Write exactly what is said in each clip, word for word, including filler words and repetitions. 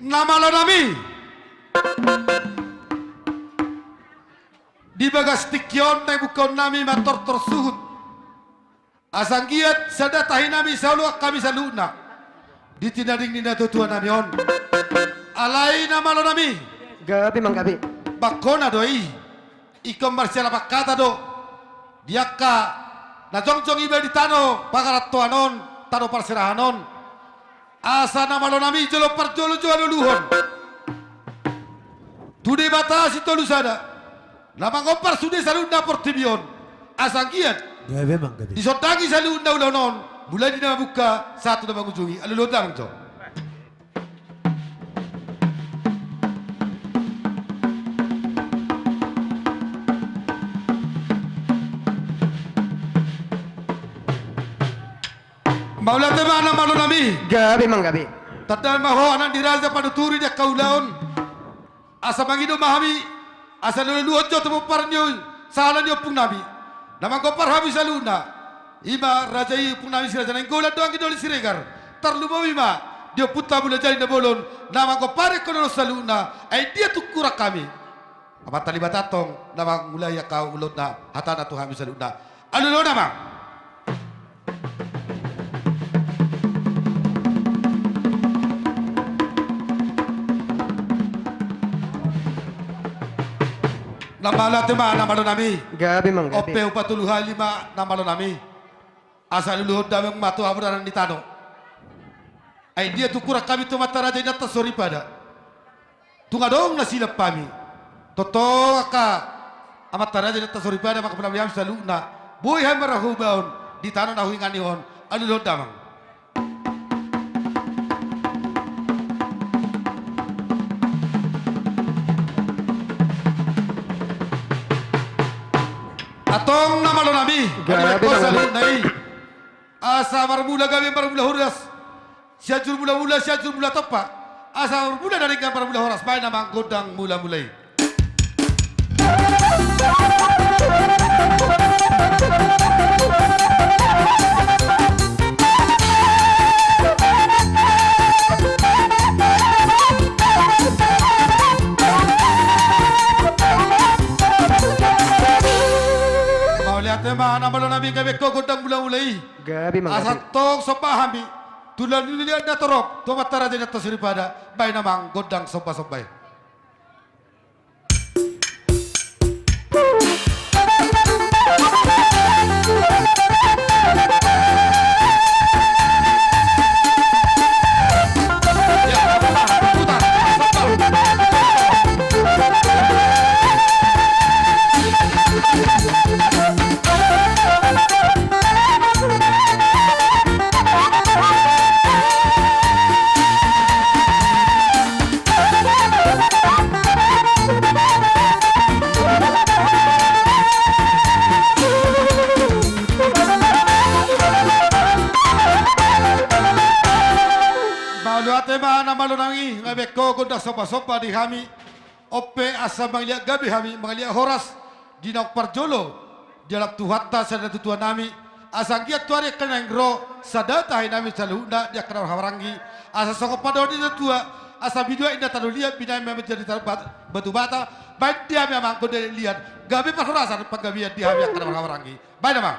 Na malo nami. Di bagas tingki on na ibungkaon nami ma tortor suhut. Asa anggiat sada tahi nami saoloan hami saluhutna di tinading ni natuatua nami on. Alai na malo nami. Gabe manggabe. Bangkona do i. Ingkon marsialapan hata do di angka na jongjong iba di tano pangarantoan on, tano parserahan on. Asa na malo nami jolo parjolo jo aluluhon tu Debata Sitolusada na mangompar sude saluhutna portibi on. Asa anggiat gabe manggabe. Disondangi saluhutna ulaon on, mulai di na mamungka sahat tu na mangujungi. Aluluhon damang jo. Mauliate ma na malo nami. Gabe manggabe. Tanda ma ho anak ni raja panuturi di angka ulaon. Asa mangido ma hami asa na luluhon jo tu pomparan ni on sahala ni ompung nami na manggompar hami saluhutna. I ma raja i ompung nami si Raja Nainggolan dohot Anggi Doli Siregar. Tarlumobi ma di ompunta Mulajadi Nabolon na manggompari angka na olo saluhutna. Ai dia tungkuran hami. Amanta Debata antong na mangulahon angka ulaonna, hatana tu hami saluhutna. Aluluhon damang. Na mauliate ma na malo nami. Gabe manggabe. Onpe upa tolu hali ma na malo nami. Asa luluhon damang ma tu hamudaran ni tano. Ai dia tungkuran hami tu amanta raja inanta soripada. Tung adong na silap hami. Tongtong angka amanta raja inanta soripada mangkapolamoni hami saluhutna. Boi hami marhaha ubaon di tano na huingan i on. Aluluhon damang. Antong na malo nami. Gabe manggabe. Saluhutna i. Asa marmula gabe marmula horas. Sianjur mulamula, Sianjur mula tompa. Asa marmula na denggan marmula horas, baen damang gondang mulamula i. Mauliate ma na malo nami, gabe ho gondang mulamula i. Gabe manggabe. Asa tong somba hami tu na liliat na torop tu amanta raja inanta soripada, baen damang gondang sombasomba i. Mauliate ma na malo nami, gabe ho gondang sombasomba di hami. Onpe asa mangaliat gabe hami, mangaliat horas di naung parjolo di alam Tuhanta sian natuatua nami. Asa anggiat tu ari angka na naeng ro, sada tahi nami saluhutna di angka na marhahamaranggi. Asa songon pandohan ni natuatua, asa binuat inna tano liat, binahen ma manjadi tano bat-, batu bata, baen di hami amang gondang liat, gabe parhorasan panggabean di hami angka na marhahamaranggi. Baen damang.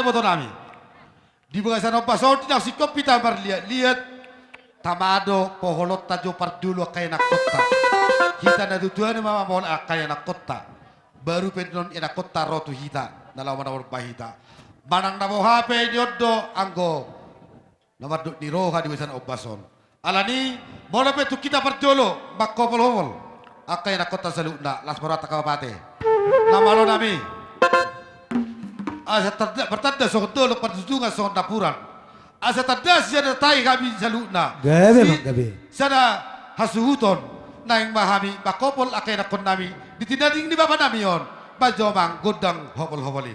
Botonami. Di bagasan ombas on di na singkop hita marliat-liat, tama do poholonta jo parjolo angka ianakhonta. Hita na tuatua i ma mamohol angka ianakhonta. Baru pe annon ianakhonta ro tu hita, na laho manopot hita. Manang na boha pe i on do anggo na mandok ni roha di bagasan ombas on. Alani, molo pe tung hita parjolo mangkopolhopol angka ianakhonta saluhutna, las ma rohanta angka pate. Na malonami. Asa tanda, martanda songon dolok, parjujungan songon napuran. Asa tanda sian hami saluhutna. Gabe, si-, Amang, gabe. Sada hasuhuton, naeng ma hami mangkopol angka ianakhonnami di tinading ni bapanami on, manjomang gondang hopolhopol i.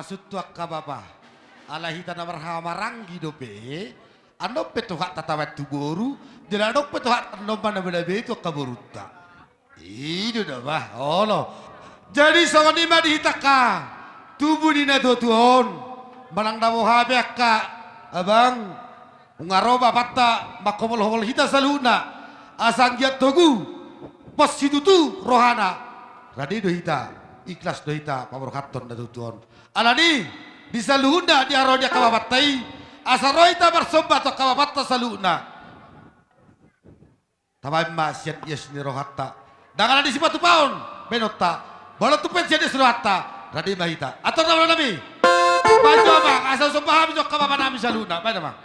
Suntu angka bapa. Ala hita na marhahamaranggi dope. Annon pe Tuhanta tabaen tu boru, jala adong pe Tuhanta annon manabanabe tu angka borunta. I do da bah, olo. Jadi songon i ma di hita angka tubu ni natuatua on, manang na boha pe angka abang, nunga ro bapanta manghobolhobol hita saluhutna, asa anggiat togu, pos situtu rohana, rade do hita, ikhlas do hita paborhathon natuatua on. Alani, di saluhutna di haroa ni angka bapanta i, asa ro hita marsomba tu angka bapanta saluhutna. Tabaen ma sian ias ni rohanta. Ndang ala ni sipatupaon baenonta. Molo tung pe sian ias ni rohanta, rade ma hita. Antar na bola nami. Baen jo amang, asa somba hami jo angka bapa nami saluhutna. Baen amang.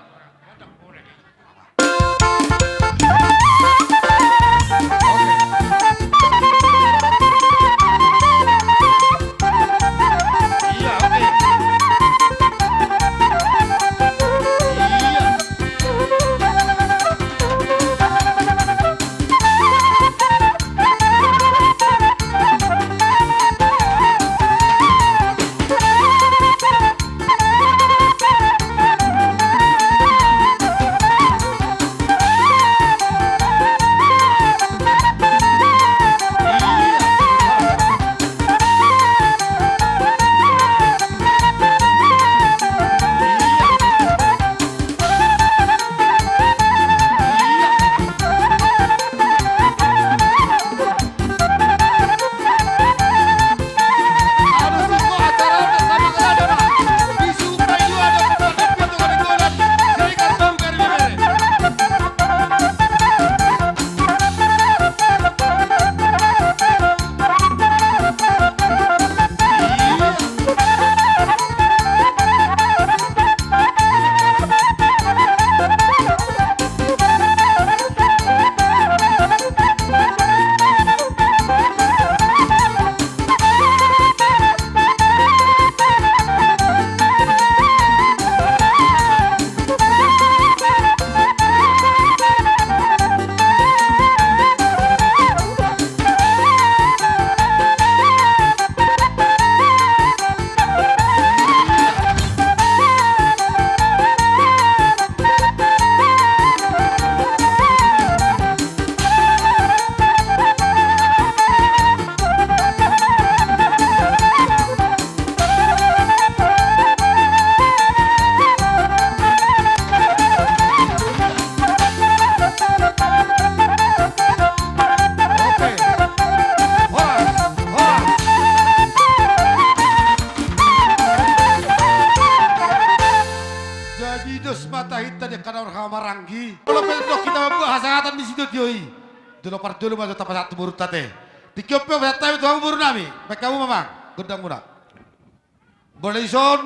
Jadi dos ma tahinta di angka na marhahamaranggi. Molo pe didok hita mambuat hasahatan di situatio i, jolo parjolo ma jo tapasahat tu borunta ate. Tingki on pe pasahat hami tu hamu boru nami. Baen hamu ma amang gondangmuna. Molo dison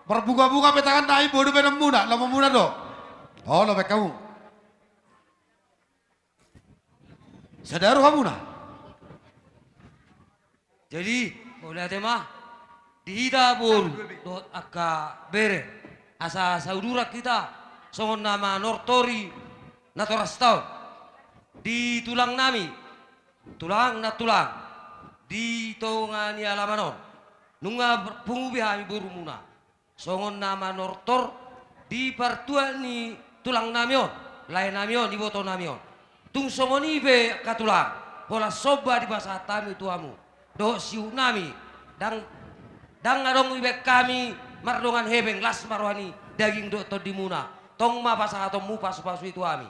marbungabunga pe tangan nami, bodo baenonmuna, lomo muna do. Olo, baen hamu. Sada rohamuna. Jadi mauliate ma di hita boru dohot angka bere, asa sauduran hita songon na manortor i natorasta on. Di tulang nami, tulang na tulang di tonga ni alaman on, nunga pungu be hami borumuna songon na manortor di partuat ni tulang nami on, lae nami on, iboto nami on. Tung songon i pe angka tulang, holan somba dipasahat hami tu hamu dohot sihut nami. Ndang, ndang adong dibaen hami mardongan hepeng, las ma roha ni daging dohot tondimuna. Tong ma pasahatonmu pasupasu i tu hami.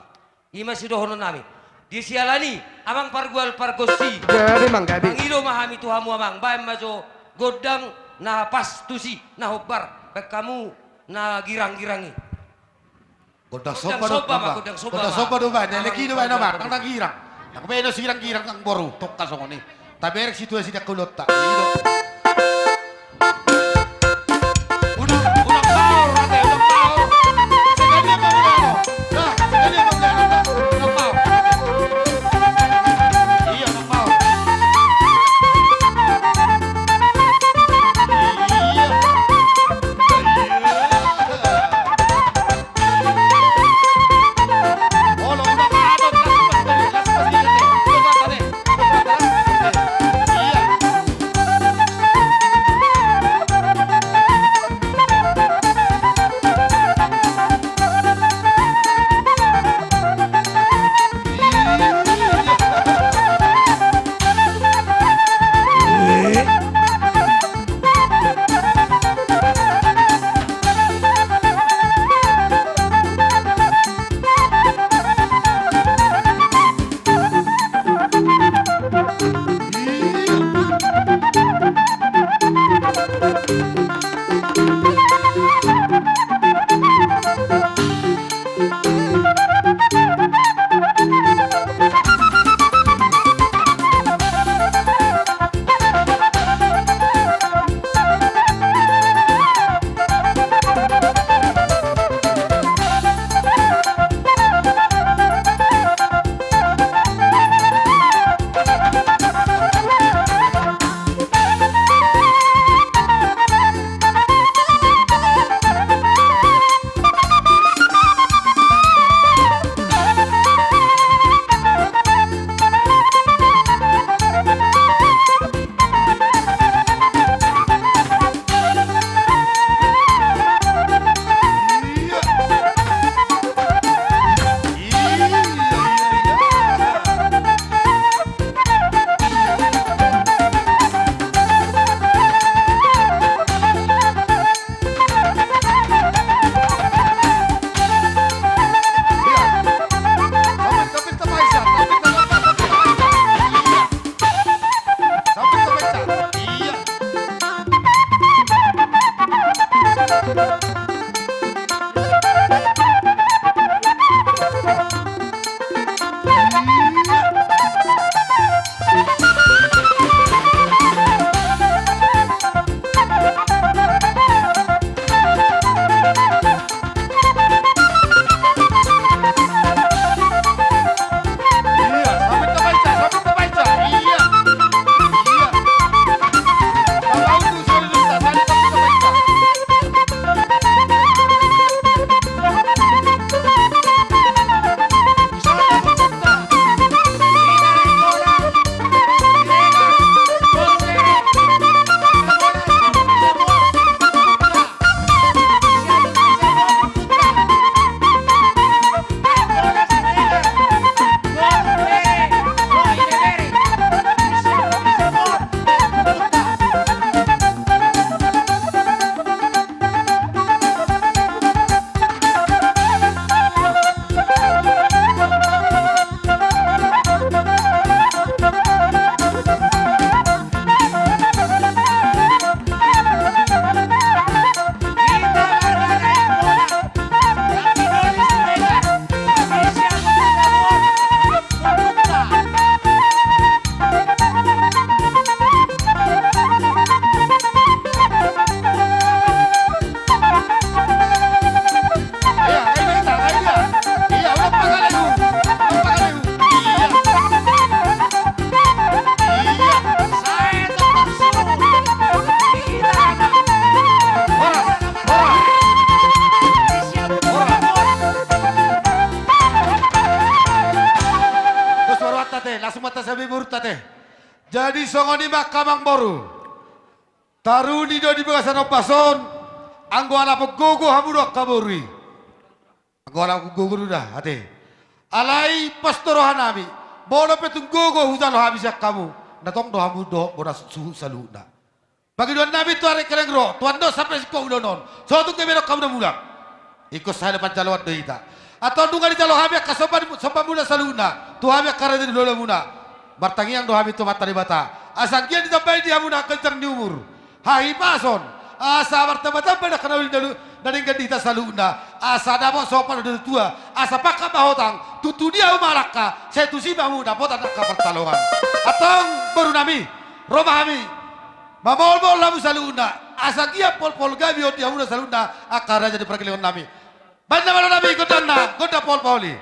I ma sidohonon nami. Di siala ni i, amang pargual pargonsi, jadi mangido ma hami tu hamu amang, baen ma jo gondang na pas tusi, na hombar, baen hamu na giranggirang i. Gondang somba do amang. Gondang somba do baen, elek i do baen amang, ndang na girang. Ndang baen na sigiranggirang nang boru, tongka songon i. Taberek situasi di angka ulaonta. I do. Unang, unang maol ate, unang maol. Sekali ma unang maol. Nah, sekali ma unang maol. Unang maol. Iya, unang maol. Iya. Iya. Ate, langsung ma tasabi borunta ate. Jadi songon i ma angka amangboru. Taruni do di bagasan ombas on, anggo alap gogo hamu do angka boru i. Anggo alap gogo do da, ate. Alai pos do rohanami, molo pe tung gogo hujalo hami sian hamu, na tong do hamu dohot bona suhut saluhutna. Pangidoannami tu ari keleng ro, tu andon sampe singkop ulaon on, so tung gabe dohot hamu na mulak. Ingkon sahali panjaloan do hita. Antong nunga dijalo hami angka somba, somba muna saluhutna tu hami angka raja ni hulahula muna. Martangiang do hami tu Amanta Debata, asa anggiat ditambai di hamuna ganjang ni umur, hahipason, asa martambatamba angka na uli na denggan di hita saluhutna, asa dapot somba na tua, asa pangkat ma hotang, tutu dia umalangka, sai tusi ma hamu dapotan angka partalongan. Antong borunami, ro ma hami mamolmol hamu saluhutna, asa anggiat polpol gabe on di hamuna saluhutna angka raja ni pargellengon nami. Baen nama do nami gondangna, gondang polpol i.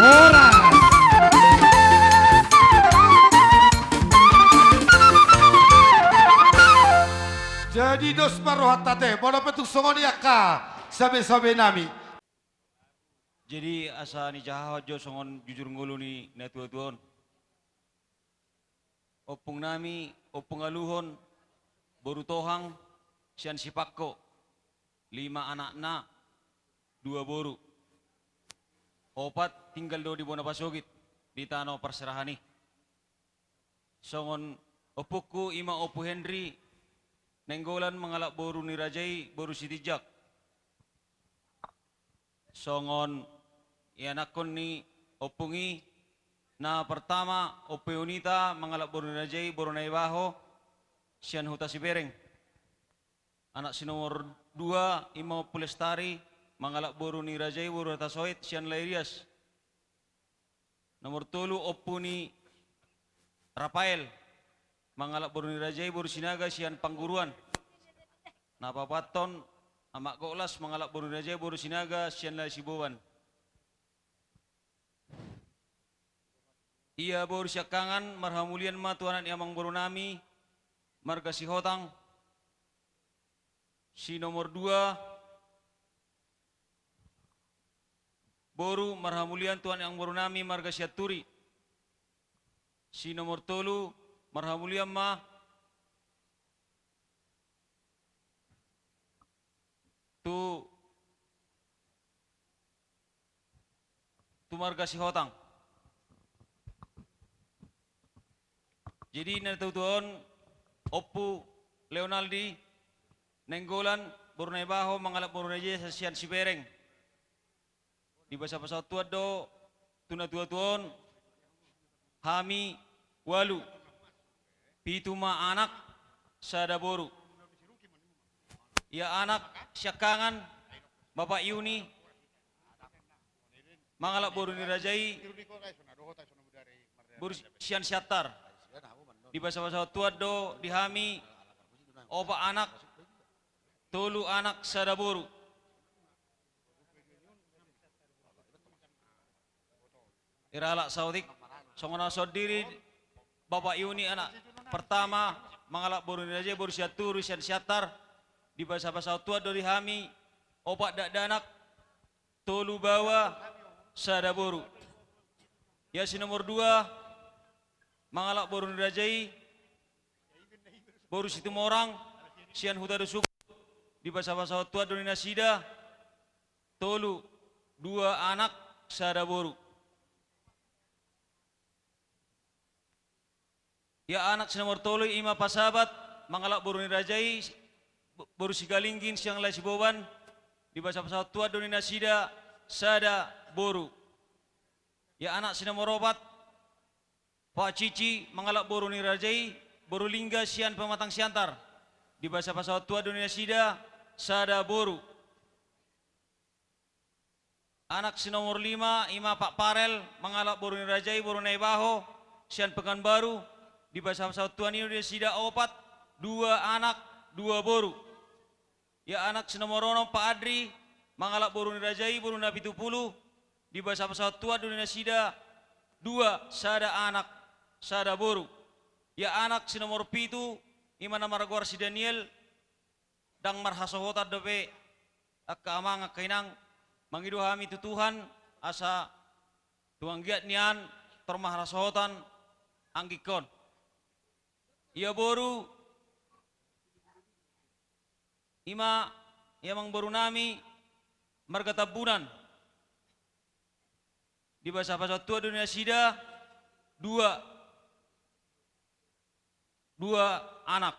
Horas. Jadi dos ma rohanta ate, molo pe tung songon i angka sabe-sabe nami. Jadi asa nijahahon jo songon jujur ngolu ni natuatua on. Ompung nami, Ompung Aluhon, boru Tohang, sian Sipangko, lima anakna, dua boru. Opat tinggal do di bona pasogit, di tano parserahan i. Songon ompungku i ma Ompu Henry Nainggolan mangalap boru ni raja i boru Sitinjak. Songon ianakhon ni ompung i, na partama Ompu Yunita mangalap boru ni raja i boru Naibaho sian Huta Sibereng. Anak si nomor dua i ma Ompu Lestari mangalap boru ni raja i boru Hutasoit sian Lairias. Nomor tolu Ompu ni Rafael mangalap boru ni raja i boru Sinaga sian Pangguruan. Na paopathon Amak Goklas mangalap boru ni raja i boru Sinaga sian Lae Siboban. Ia boru siangkangan marhamulian ma tu anak ni amangboru nami marga Sihotang. Si nomor dua boru marhamulian tu anak ni amangboru nami marga Sianturi. Si nomor tolu, marhamulian ma tu, tu marga Sihotang. Jadi na tuatua on, Ompu Leonaldi Nainggolan, boru Naibaho, mangalap boru ni raja i sian Sibereng. Dibasabasahon Tuhan do tu na tuatua on, hami ualu, pitu ma anak, sada boru. Ia anak siangkangan, Bapak Yuni, mangalap boru ni raja i, boru sian Siantar. Dibasabasahon Tuhan do di hami, opat anak, tolu anak, sada boru. Ira halak saotik, songon na sondiri, Bapak Yuni anak pertama, mangalap boru ni raja i, boru Sianturi sian Siantar. Dibasabasahon Tuhan do di hami, opat dakdanak, tolu baoa, sada boru. Ia si nomor dua, mangalap boru ni raja i, boru Situmorang, sian Huta Dosumbur. Dibasabasahon Tuhan do di nasida, tolu, dua anak, sada boru. Ia anak si nomor tolu i ma pasabat, mangalap boru ni raja i, bo-, boru Sigalinggin sian Lae Siboban. Dibasabasahon Tuhan do di nasida, sada boru. Ia anak si nomor opat, Pak Cici, mangalap boru ni raja i, boru Lingga sian Pematang Siantar. Dibasabasahon Tuhan do di nasida, sada boru. Anak si nomor lima, i ma Pak Parel, mangalap boru ni raja i, boru Naibaho sian Pekanbaru. Dibasabasahon Tuhan i do di nasida opat, dua anak, dua boru. Ia anak si nomor onom, Pak Adri, mangalap boru ni raja i, boru Napitupulu. Dibasabasahon Tuhan do di nasida, dua, sada anak, sada boru. Ia anak si nomor pitu, i ma na margoar si Daniel. Ndang marhasohotan dope, angka amang, angka inang, mangido hami tu Tuhan, asa tu anggiat nian tor marhasohotan anggingkon. Ia boru, i ma, ia amangboru nami, marga Tambunan. Dibasabasahon Tuhan do di nasida, dua, dua anak.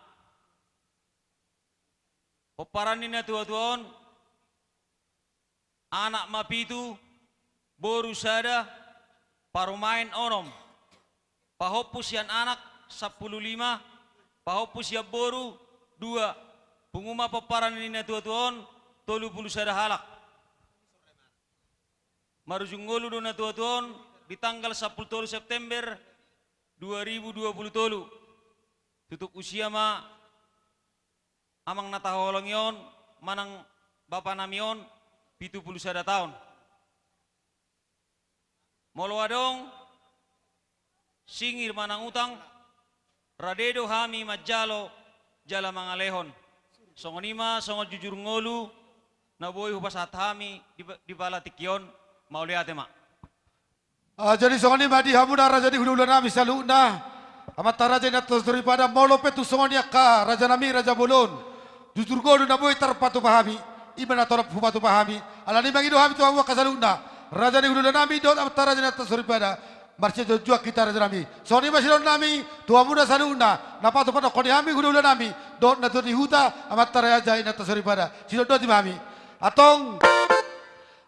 Pomparan ni na tuatua on, anak ma pitu, boru sada, parumaen onom. Pahompu sian anak, sampulu lima, pahompu sian boru, dua. Pungu ma pomparan ni na tuatua on, tolu pulu sada halak. Marujung ngolu do na tuatua on di tanggal sampulu tolu September dua ribu dua pulu tolu. Tutup usia ma amang na tahaholongi on manang bapa nami on, pitu pulu sada taon. Molo adong singir manang utang, rade do hami manjalo jala mangalehon. Songon i ma songon jujur ngolu na boi hupasahat hami di, di pala tingki on, mauliate ma. Ah, jadi songon i ma di hamuna raja ni hulahula nami saluhutna, amanta raja inanta soripada, molo pe tung songon i angka raja nami raja bolon. Jujur ngolu na boi tarpatupa hami, i ma na tolap hupatupa hami. Alani i mangido hami tu hamu angka saluhutna, raja ni hulahula nami dohot amanta raja inanta soripada. Marsianjuanjuan hita raja nami. Songon i ma sidohonon nami tu hamuna saluhutna, na patupatupa hami hulahula nami dohot na tuat ni huta, amanta raja inanta soripada. Sidohonon nami. Antong.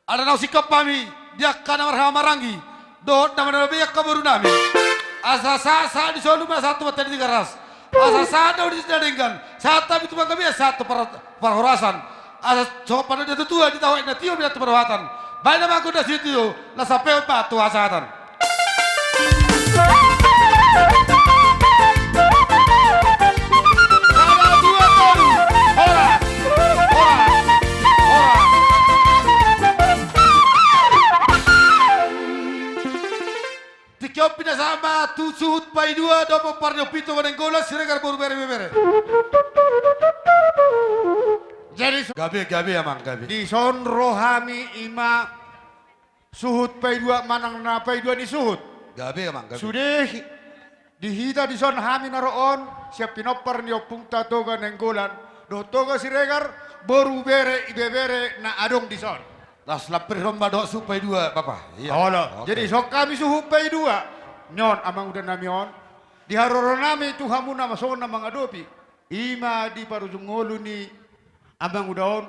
Ala naung singkop hami di angka na marhaha maranggi dohot na manalobei angka boru nami. Asa sahat sahat ni solu ma sahat tu bontean ni Tigaras. Asa sahat na uli na denggan, sahat hami tu panggabean, sahat tu par-, parhorasan. Asa songon pandok ni natuatua, ditahu aek na tio, binatang parhorasan. Baen ma anggo na sitio, laos sampehon ma tu hasahatan. Sada, dua, tolu. Horas. Horas. Horas. Tingki on pinasahat ma tu suhut paidua dohot pomparan ni ompunta Nainggolan Siregar boru bere ibebere. Jadi gabe, gabe amang, gabe. Dison ro hami i ma suhut paidua manang na paidua ni suhut. Gabe, Amang, gabe. Sude hi-, di hita dison hami na ro on, sian pinompar ni ompunta Toga Nainggolan dohot Toga Siregar, boru, bere, ibebere na adong dison. Las lampir domma dohot suhut paidua, Bapa. Iya. Olo. Oke. Jadi, songon hami suhut paidua ni on, amanguda nami on, di haroro nami tu hamuna ma songon na mangadopi, i ma di parujung ngolu ni amanguda on.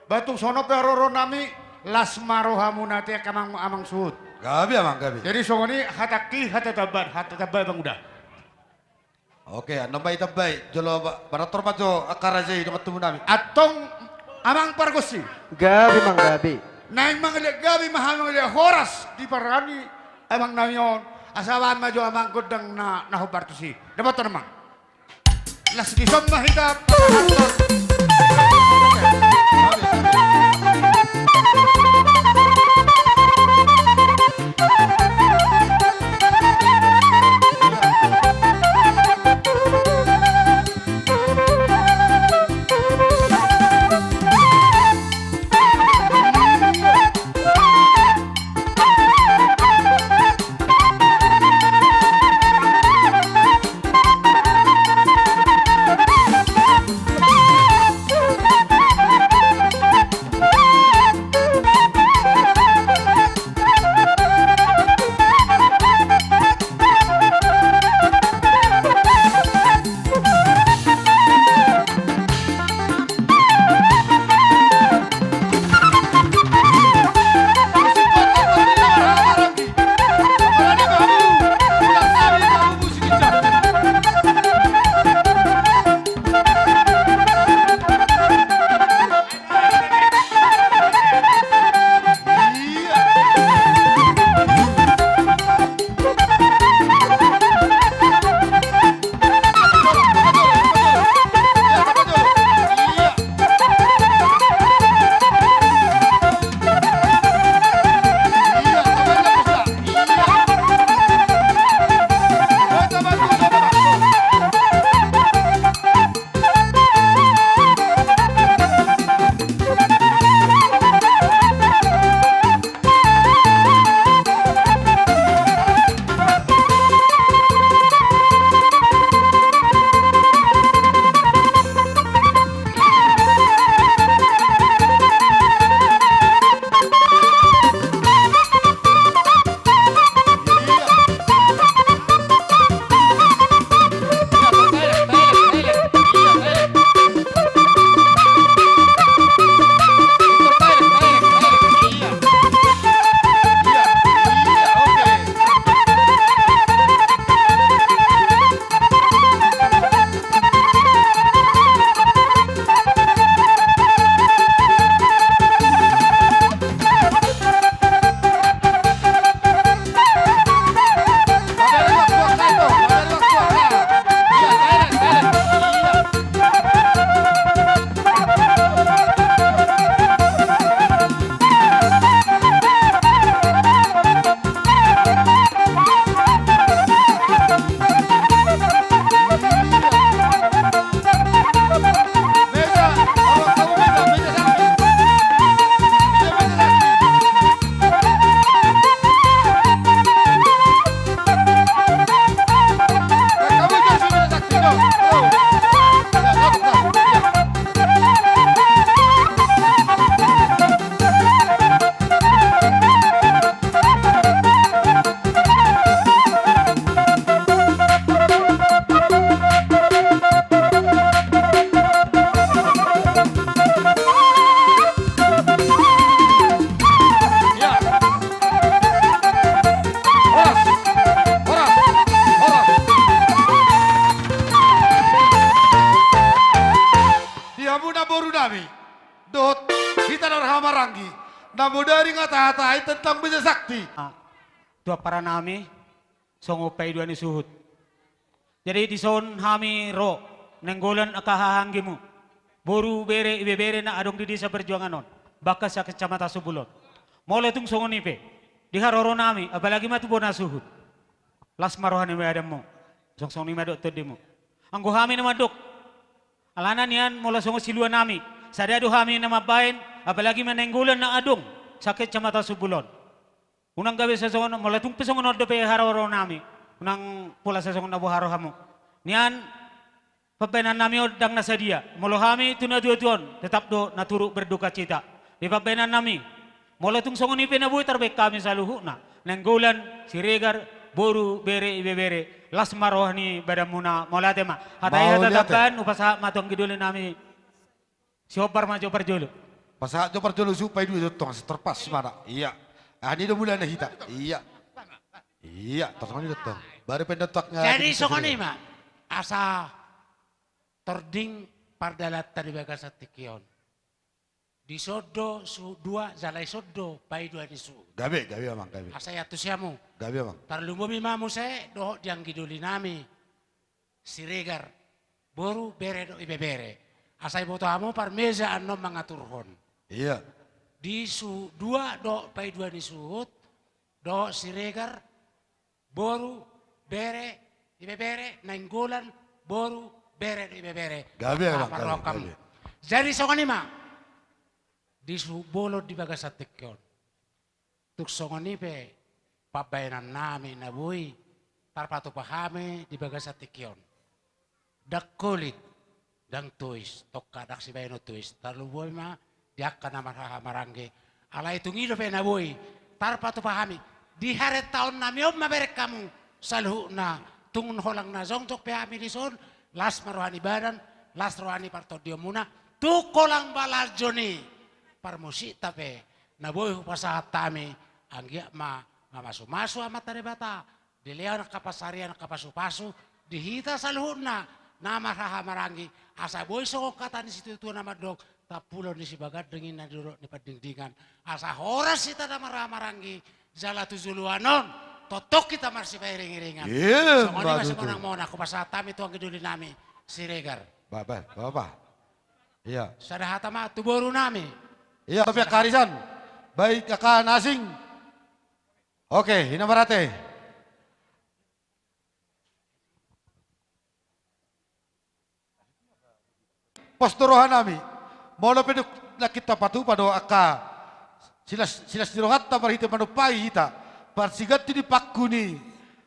Ba tung songon on pe haroro nami, las ma rohamuna, ate amang, amang suhut. Gabe, Amang, gabe. Jadi, songon i hatangki, hata tambaon, hata tambaon, amanguda. Oke, annon ma i tambai, jolo ba-, bahen torop ma jo angka raja i dongan tubu nami. Antong, Amang pargonsi. Gabe, Amang, gabe. Naeng mangaliat gabe ma hami, mangaliat horas di parani amang nami on. Asa bahen ma jo, Amang, gondang na, na hombar tusi. Dapothon, Amang. Las dison ma hita pasahathon. Horas, horas, horas. Di hamuna boru nami dohot hita na marhahamaranggi, na modari nga tahatai tentang Bajasakti. Ah, tu ampara nami, songon paidua ni suhut. Jadi dison hami ro, Nainggolan angka hahaanggimu, boru, bere, ibebere na adong di desa Perjuangan on, bahkan sakecamatan Sumbulo on. Molo tung songon i pe, di haroro nami, apalagi ma tu bona suhut, las ma roha ni badanmu. Songon i ma dohot tondimu. Anggo hami na mandok, alana nian molo songon silua nami, sada do hami na mambaen, apalagi ma Nainggolan na adong sakecamatan Sumbulo on. Unang gabe sasongon on, molo tung pe songon on dope haroro nami. Unang pola sasongon na boha rohamu. Nian, pambahenan nami on ndang na sadia. Molo hami tu na tua-tua on, tetap do na turut berduka cita. Di pambahenan nami. Molo tung songon i pe na boi tarbahen hami saluhutna. Nainggolan, Siregar, boru, bere, ibebere. Las ma roha ni badanmuna, mauliate ma. Hata i hata tambahan, hupasahat ma tu anggi doli nami. Si Jopar ma, Jopar jolo. Pasahat Jopar jolo, supai dua jotong, seterpas mana. Iya. Ah, ni do mulana hita. Iya. Iya, tar songon i do tong. Baru pendotak nga. Jadi songon i ma. Asa tording pardalanta di bagasan tingki on. Dison do suhut dua, jala dison do paidua ni suhut. Gabe, gabe amang, gabe. Asa i antusiamu. Gabe amang. Tarlumobi ma muse, dohot di anggi doli nami. Siregar, boru, bere dohot ibebere. Asa iboto hamu parmeja annon mangaturhon. Iya. Di suhut dua dohot paidua ni suhut, dohot Siregar, boru, bere, ibebere, Nainggolan, boru, bere dohot ibebere. Gabe amang, gabe, gabe. Jadi songon i ma. Di suhut bolon di bagasan tingki on. Tung songon i pe pambahenan nami na boi tarpatupa hami di bagasan tingki on. Ndang holit, ndang tois, tongka ndang sibahenon tois, tarlumobi ma di angka na marhahamaranggi. Alai tung i dope na boi tarpatupa hami di harentaon nami on ma bereng hamu saluhutna, tung holan na jongjong pe hami dison, las ma roha ni badan, las roha ni partondionmuna, tung holan balanjo ni parmusikta pe na boi hupasahat hami, anggiat ma mamasumasu Amanta Debata, dilehon angka pansarian, angka pasupasu di hita saluhutna na marhahamaranggi, asa boi songon hata ni situatua na mandok, tampulon ni sibaganding ninna di dolok ni Pandingdingan, asa horas hita na marhahamaranggi, jala tu joloan on tongtong hita marsipairingiringan. Iya, songon i ma, betul. Simonang-monang, hupasahat hami tu anggi doli nami Siregar. Ba, ba, ba, ba. Iya. Sada hata ma tu boru nami. Iya, tapi angka arisan. Baik, angka na asing. Oke, hina marate. Pos do roha nami. Molo pe dung nangkin tapatupa do angka silas, silas ni rohanta marhite manumpahi hita. Parsiganti ni pangku ni,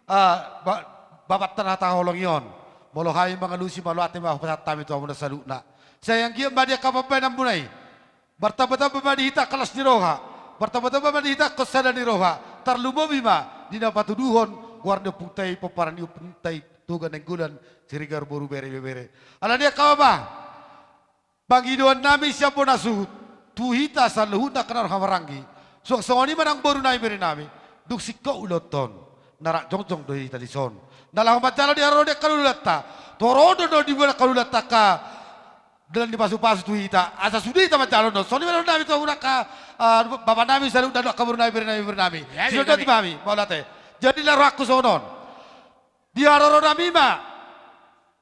ah, ba-, bapanta na taholongi on. Molo hami mangalusi, mauliate ma hupasahat hami tu hamuna saluhutna. Sai anggiat ma di angka pambahenanmuna i martambatamba ma di hita angka las ni roha, martambatamba ma di hita angka sada ni roha, tarlumobi ma di na patuduhon goar ni ompunta i, pomparan ni ompunta i, Toga Nainggolan, Siregar, boru, bere, ibebere. Alani i angka amang, pangidoan nami sian bona suhut tu hita saluhutna angka na marhahamaranggi. Suang songon i ma nang boru nami, bere nami, dung singkop ulaonta on, na rap jongjong do hita dison, na laho manjalo di haroro ni angka lululanta. Toronon do di bona angka lululanta angka dalan ni pasupasu tu hita, asa sude hita manjalo on. Songon i ma dohonon nami tu hamuna angka, ah, bapa nami saluhutna dohot angka boru nami, bere nami, bere nami. Jadi, sidok nami, mauliate. Jadi na rohangku songon on. Di haroro nami ma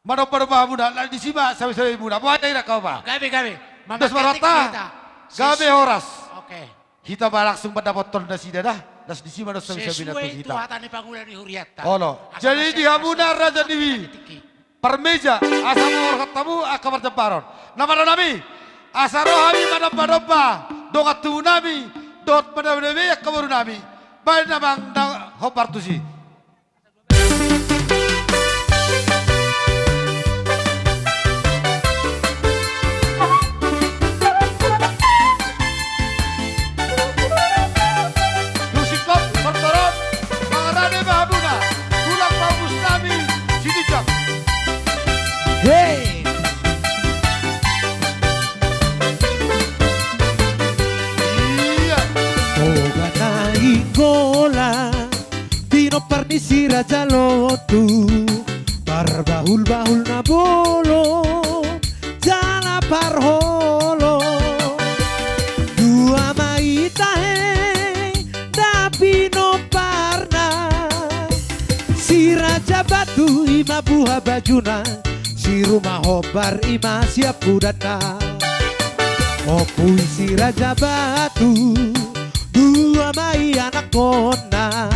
manombanomba hamuna, laos disi ma sabesabemuna. Boha hita, angka amang? Gabe, gabe. Dos ma rohanta. Gabe, horas. Oke. Hita ma langsung mandapothon nasida da. Laos disi ma dos sabesabemuna tu hita. Sesuai tu hata ni pangula ni hurianta. Olo. Jadi di hamuna raja ni parmeja, asa mangorhon hamu angka parjambaron. Na mandok nami, asa ro hami manombanomba dongan tubu nami dohot mandabedabe angka boru nami. Baen amang na hombar tusi. Dung singkop, partoron, mangarade ma hamuna, tulang pahompu nami, Sitinjak. Hei! Iya. Toga Nainggolan, pinompar ni Si Raja Lontung, parbahulbahul na bolon jala parholong. Dua ma i tahe na pinomparna, Si Raja Batu i ma buhabajuna, Si Rumahombar i ma siampudanna. Ompu i Si Raja Batu, dua ma i anakkonna,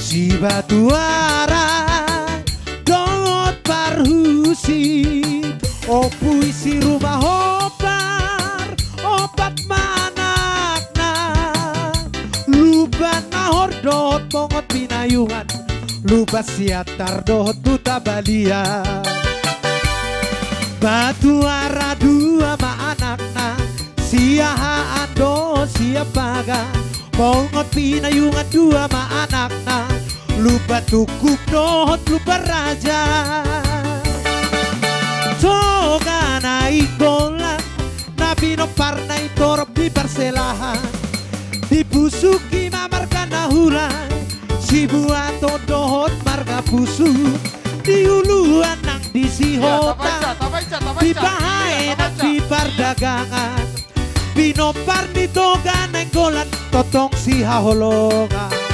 Si Batuarai dohot Parhusip. Ompu i Si Rumahombar, opat ma anakna, Lumban, dohot Mongot Pinayungan, Lumban Siantar dohot Huta Balian. Batuara dua ma anakna, Siahaan dohot Siampaga. Mongot Pinayungan dua ma anakna, Lumban Tungkung dohot Lumban Raja. Toga Nainggolan, na pinomparna i torop di parselahan. Di pusuk i ma margana hula, Sibuaton dohot marga Pusuk. Di uluan nang di Sihota, di pahae nang di pardagangan. Pinompar ni Toga Nainggolan, tongtong sihaholongan.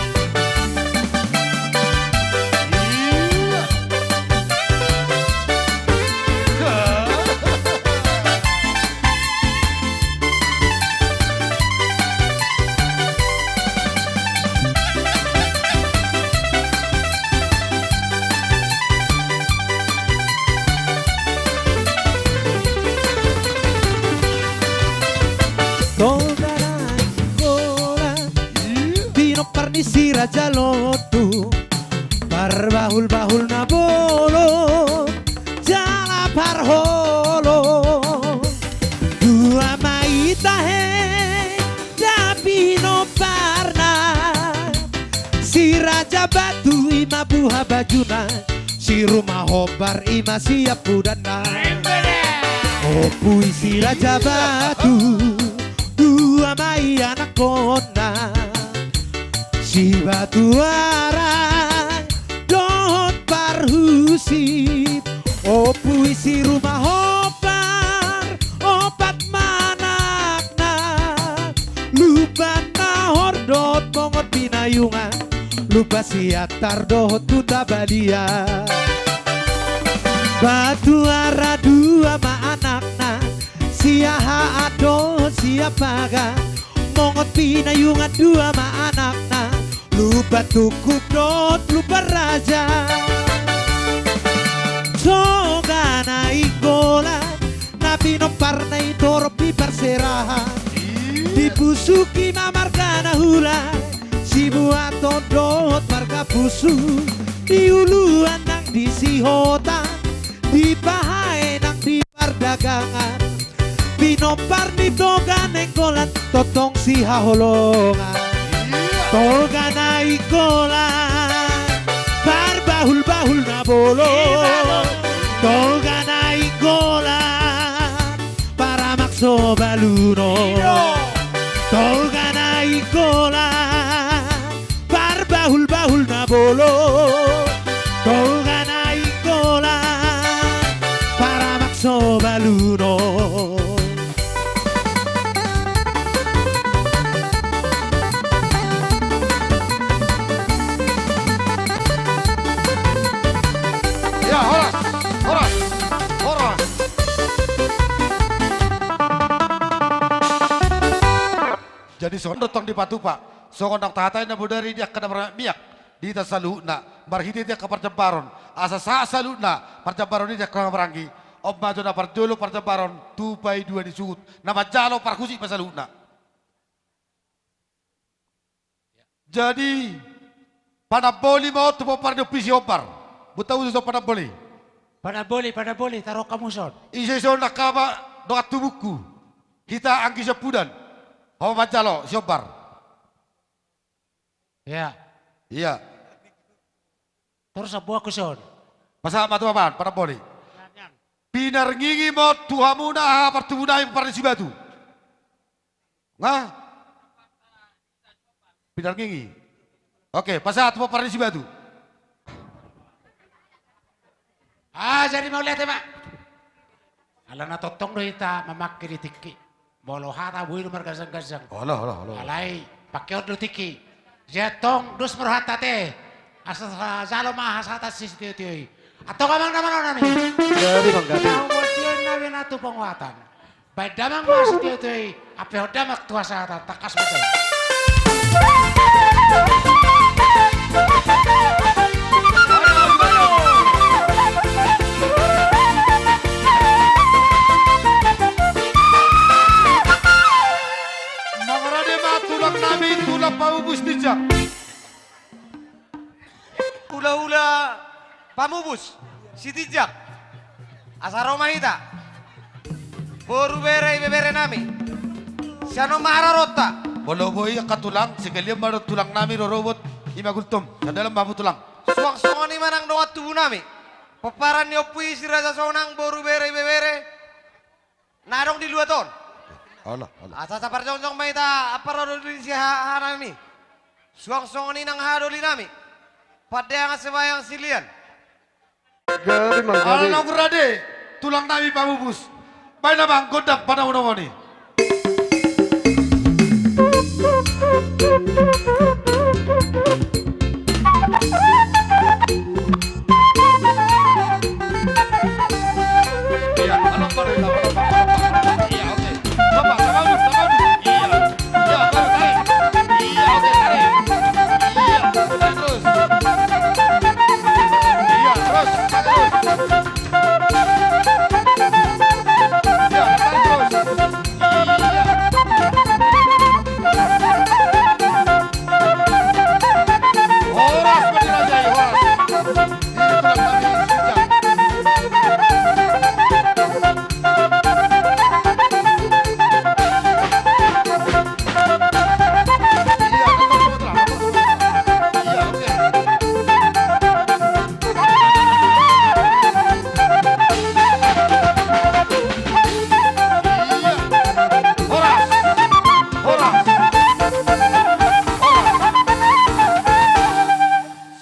Toga Nainggolan, pinompar ni Si Raja Lontung, parbahulbahul na bolon jala parholong. Dua ma i tahe da pinomparna, Si Raja Batu i ma buhabajuna, Si Rumahombar i ma siampudanna. Ompu i Si Raja Batu, dua ma i anakkonna, Si Batuara dohot Parhusip. Ompu i Si Rumahombar, opat ma anakna, Lumban Nahor dohot Mongot Pinayungan, Lumban Siantar dohot Huta Balian. Batuara dua ma anakna, Siahaan dohot Siampaga. Mongot Pinayungan dua ma anakna, Lumban Tungkung dohot Lumban Raja. Toga Nainggolan, na pinomparna i torop di parserahan. Di pusuk i ma margana hula, Sibuaton dohot marga Pusuk. Di uluan nang di Sihota, di pahae nang di pardagangan. Pinompar ni Toga Nainggolan, tongtong sihaholongan. Toga Nainggolan, parbahulbahul na bolon. Toga Nainggolan, paramak so balunon. Toga Nainggolan, parbahulbahul na bolon. Toga Nainggolan, paramak so balunon. Ya, horas, horas, horas. Jadi songon tong dipatupa, songon na tahatai na bodari di angka na marmiak di hita saluhutna, marhitehite angka parjambaron, asa sahat saluhutna parjambaron i di angka na maranggi. On ma jo na parjolo parjambaron tu paidua ni suhut na manjalo parhusip ma saluhutna. Jadi, panamboli ma on tu pomparan ni Ompu i Sihombar. Boan tahu tu son panamboli. Panamboli, panamboli, taruhon hamu son. Ise son angka dongan tubungku, hita anggi siampudan. Ho ma manjalo, Sihombar. Ia. Ia. Torus ambuangku son. Pasahat ma tu aman, panamboli. Pinarngingi ma on tu hamuna aha partubu nami pomparan ni Sibatu. Nga? Pinarngingi. Oke, pasahat tu pomparan ni Sibatu. Ah, jadi mauliate ma. Alana tongtong do hita mamangke di tingki. Molo hata boi do marganjangganjang. Olo, olo, olo. Alai pangkeon do tingki. Jadi tong dos ma rohanta ate. Asa jalo ma hasahatan sitiotio i. Antong amang na manonan i. Jadi manggabe. Tahu buat tio na bena tu penguatan. Baen damang ma sitiotio i, ampehon damang tu hasahatan, tangkas ma i. Mangarade ma tulang nami, tulang pamupus tinjak. Hula Pamupus, Sitinjak. Asa ro ma hita. Boru, bere, ibebere nami. Sian on ma hararotta. Molo boi angka tulang, sekalian ma dohot tulang nami rorobot, i ma Gultom. Sandalam ma hamu tulang. Suang songon i ma nang dongan tubu nami. Pomparan ni ompu i Si Raja Sonang, boru, bere, ibebere na adong di luat on. Olo, olo. Asa saparjongjong ma hita ampara doli ni si haha nami. Suang songon i nang haha doli nami. Pandeangan Sembahyang Silian. Gabe, Amang, gabe. Ala naung rade tulang nami Pamupus. Baen, Amang, gondang panongonongon i. Iya, oke. Iya, oke, tarik. Iya, tarik terus. Iya, terus, tarik terus. Iya, tarik terus. Iya. Horas, Pak Raja, horas. Ini tulang kami, Sitinjak.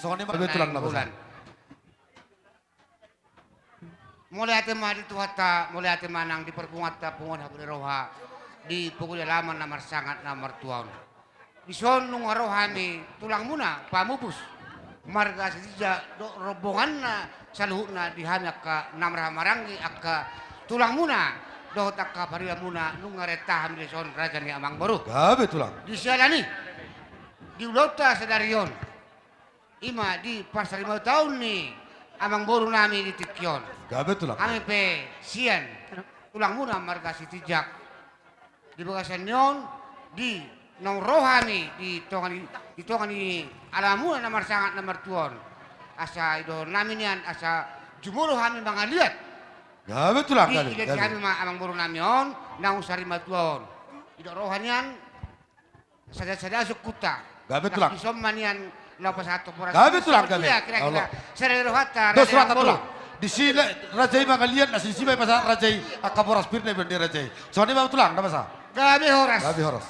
Songon i ma tulang na. Mauliate ma di Tuhanta, mauliate ma nang di parpunguanta, punguan hapu ni roha, di pogu ni alaman na marsangap na martua on. Dison nunga ro hami tulangmuna Pamupus, marga Sitinjak dohot rombonganna saluhutna, di hami angka na marhahamaranggi, angka tulangmuna dohot angka paribanmuna, nunga renta hami dison, raja ni amangboru. Gabe tulang. Di siala ni, di ulaonta sadari on, i ma di parsarimatuaon ni amangboru nami di tingki on. Gabe tulang. Hami pe sian tulangmuna marga Sitinjak, di bagasan ni on, di naung ro hami di tonga ni, di tonga ni alamanmuna na marsangap na martua on, asa idohon nami nian asa jumolo hami mangaliat. Gabe tulang, gabe, gabe. Di, di hami ma amangboru nami on naung sarimatua on. Didok roha nian, sada-sada sungkunta. Gabe tulang. Dison ma nian laho pasahat tu boras. Gabe tulang, gabe. Kira-kira sada rohanta. Dos rohanta tulang. Disi raja i mangaliat, na disi ma pasahat raja i angka boras pir na ibaen di raja i. Songon i ma tulang, na masa. Gabe horas. Gabe horas.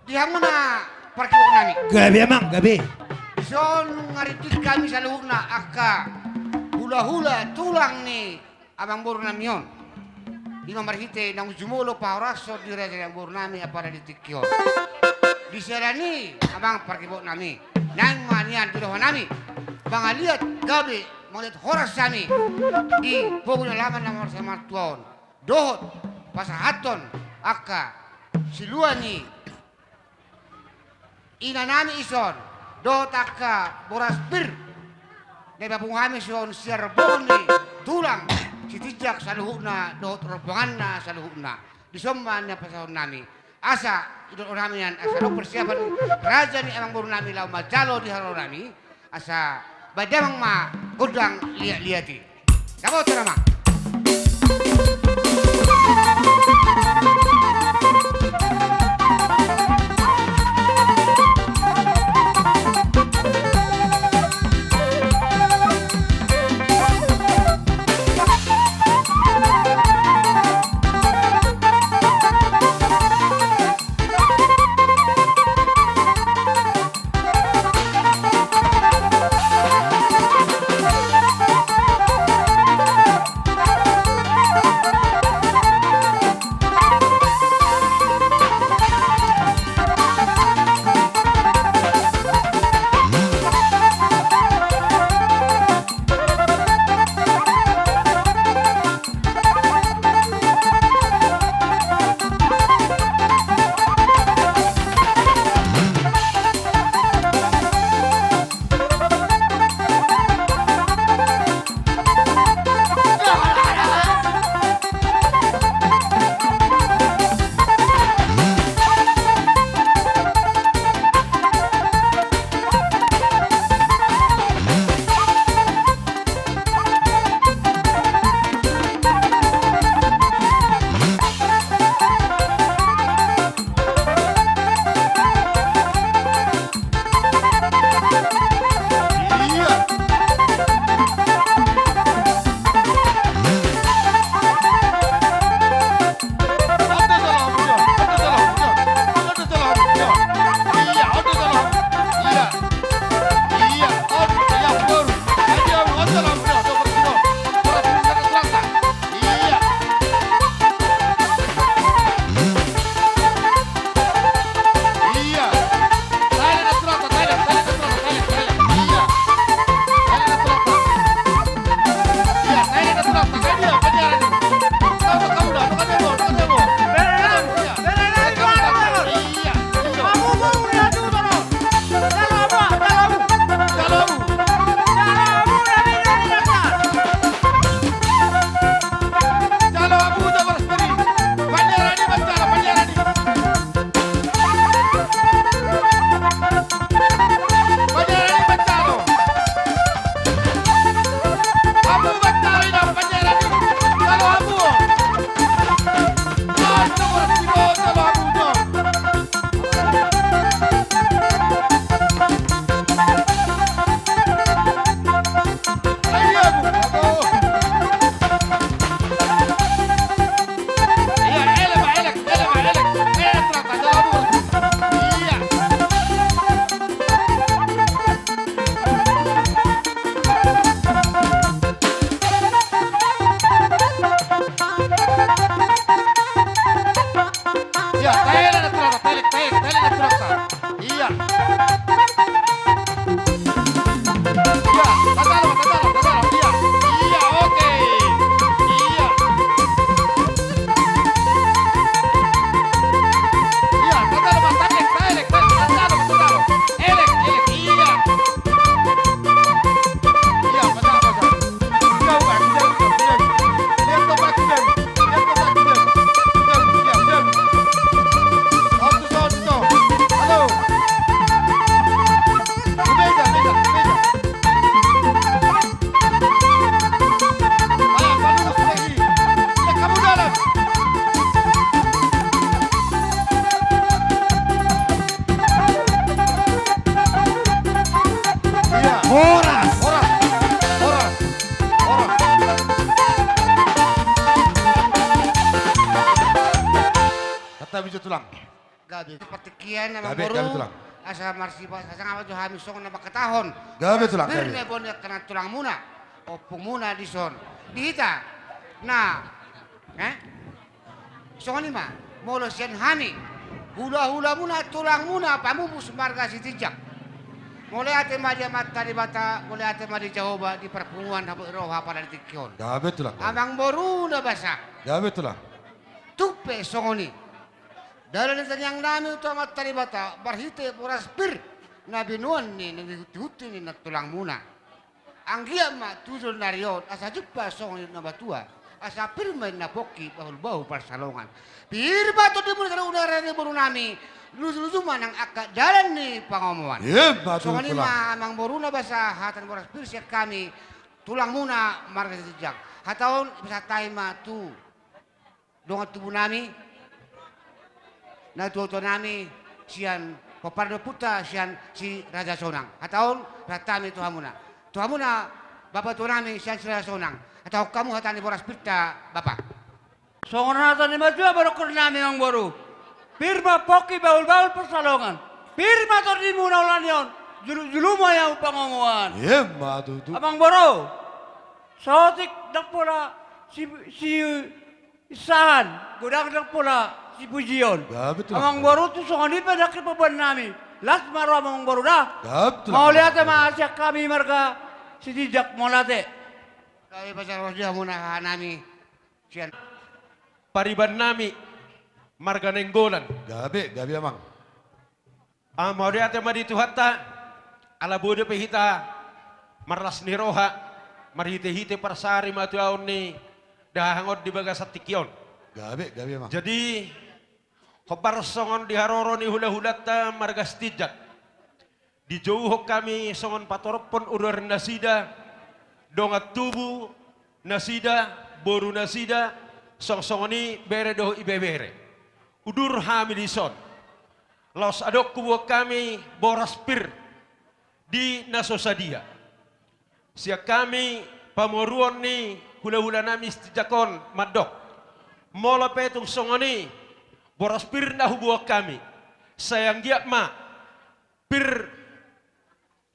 Di hamuna parkibok nami. Gabe, Amang, gabe. Dison nunga ringkot hami saluhutna angka hulahula tulang ni amangboru nami on. I ma marhite naung jumolo pahorashon di raja ni amangboru nami ampara di tingki on. Di siala ni, amang parkibok nami, naeng ma nian di roha nami mangaliat gabe, mangaliat horas hami di pogu ni alaman na marsangap na martua on, dohot pasahathon angka silua ni ina nami dison, dohot angka boras pir na ipapungu hami dison sian rombongan ni tulang Sitinjak saluhutna dohot rombonganna saluhutna. Dison ma nian pasahaton nami, asa didok roha nami nian asa adong persiapan raja ni amangboru nami laho manjalo di haroro nami. Asa baen damang ma gondang liat-liat i. Dapotan, Amang. Iya, taelek na tulangta, taelek, taelek, taelek na tulangta. Iya. Iya, tatalo, tatalo, tatalo. Iya, iya, oke. Iya. Iya, tatalo, Mas, taelek, taelek, taelek, tatalo, tatalo. Elek, elek, iya. Iya, pasa, pasa. Jauh, Pak, jauh, jauh, jauh. Lihat tuh, Pak, jauh. Lihat tuh, Pak, jauh. Jauh, iya, jauh. Oto, oto. Halo. Meja, meja, meja. Ah, Pak Lurus lagi. Lihat kamu dalam. Iya. Horas. Horas. Horas. Horas. Kata bijak tulang. Gabe. Partingkian, Amangboru. Gabe, gabe, tulang. Asa marsipat, asa ngapa jo hami songon na mangkatahon. Gabe, tulang, gabe. Birna boni angka na tulangmuna, ompungmuna dison. Di hita. Nah. Eh? Songon i ma, molo sian hami, hulahulamuna, tulangmuna, pamupus marga Sitinjak. Mauliate ma di Amanta Debata, mauliate ma di Jahowa, di parpunguan hamu roha pala di tingki on. Gabe, tulang. Amangboru na basa. Gabe, tulang. Tung pe songon i. Dalan ni tangiang nami tu Amanta Debata, marhite boras pir, na binoan ni, na dihutihut ni, na tulangmuna. Anggiat ma tu joloan ni ari on, asa jumpang songon nidok ni natuatua, asa pir ma inna pongki bahulbahul pansalongan. Pir ma tondimuna saluhutna, raja ni boru nami, lujuluju ma nang angka dalan ni pangomoan. Ima tutu. Songon i ma, Amangboru na basa, hata ni boras pir sian hami, tulangmuna marga Sitinjak. Hata on, pasahat hami ma tu dongan tubu nami, natuatua nami sian pomparan ni ompunta sian Si Raja Sonang. Hata on pasahat hami tu hamuna. Tu hamuna bapatua nami sian Si Raja Sonang. Hatahon hamu hata ni boras pirta, Bapa. Songon hata ni natuatua, boru nami, Amangboru. Pir ma pongki bahulbahul pansalongan. Pir ma tondimuna ulaon ni on. Julujulu ma ia pangomoan. Ima tutu. Amangboru. Saotik ndang pola si, si Isahan, godang ndang pola sipujion. Gabe, tulang. Amangboru, tung songon i pe nangkin pamboan nami. Las ma roha, Amangboru, da. Gabe, tulang. Mauliate ma sian hami marga Sitinjak, mauliate. Gabe, pasahat di hamuna haha nami. Sian pariban nami marga Nainggolan. Gabe, gabe, Amang. Ah, mauliate ma di Tuhanta, ala boi dope hita marlas ni roha, marhitehite parsari matuaon ni dahahang on di bagasan tingki on. Gabe, gabe, Amang. Jadi, hombar songon di haroro ni hulahulanta marga Sitinjak, dijouhon hami songon patorophon ururan nasida, dongan tubu nasida, boru nasida, songon i bere dohot ibebere. Udur hami dison. Laos adong huboan hami boras pir. di na so sadia. Sian hami pamoruon ni hulahulanami Sitinjak on mandok, molo pe tung songon i, boras pir na huboan hami, sai anggiat ma pir,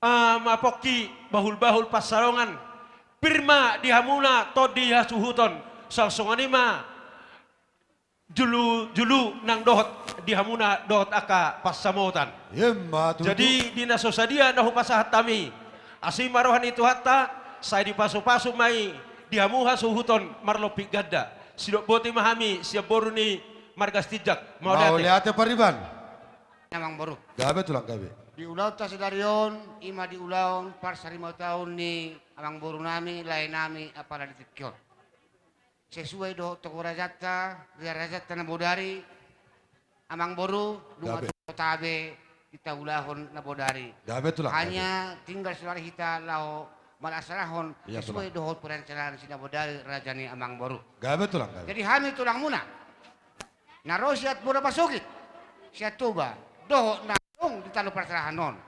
ah, ma pongki bahulbahul pansalongan, pir ma di hamuna tondi hasuhuton, sai songon i ma julu-julu nang dohot di hamuna dohot angka pansamotan. Ima tutu. Jadi di na so sadia na hupasahat hami, asi ma roha ni Tuhanta, sai dipasupasu ma i di hamu hasuhuton marlompit ganda. Sidok boti ma hami sian boru ni marga Sitinjak. Mauliate. Mauliate pariban. Amangboru. Gabe tulang, gabe. Di ulaonta sadari on, ima di ulaon parsarimatuaon ni amangborunami, laenami, apala di tingki on. Sesuai dohot togu rajanta, rian rajanta na bodari, amangboru, nunga. Gabe. Tabe hita ulahon na bodari. Gabe tulang, gabe. Hanya tinggal saonari hita laho mansalahon. Iya, sesuai tulang. Dohot perencanaan si na bodari raja ni amangboru. Gabe tulang, gabe. Jadi hami tulangmuna na ro sian Muara Pasogit, sian Toba, dohot na adong di tano parserahan on,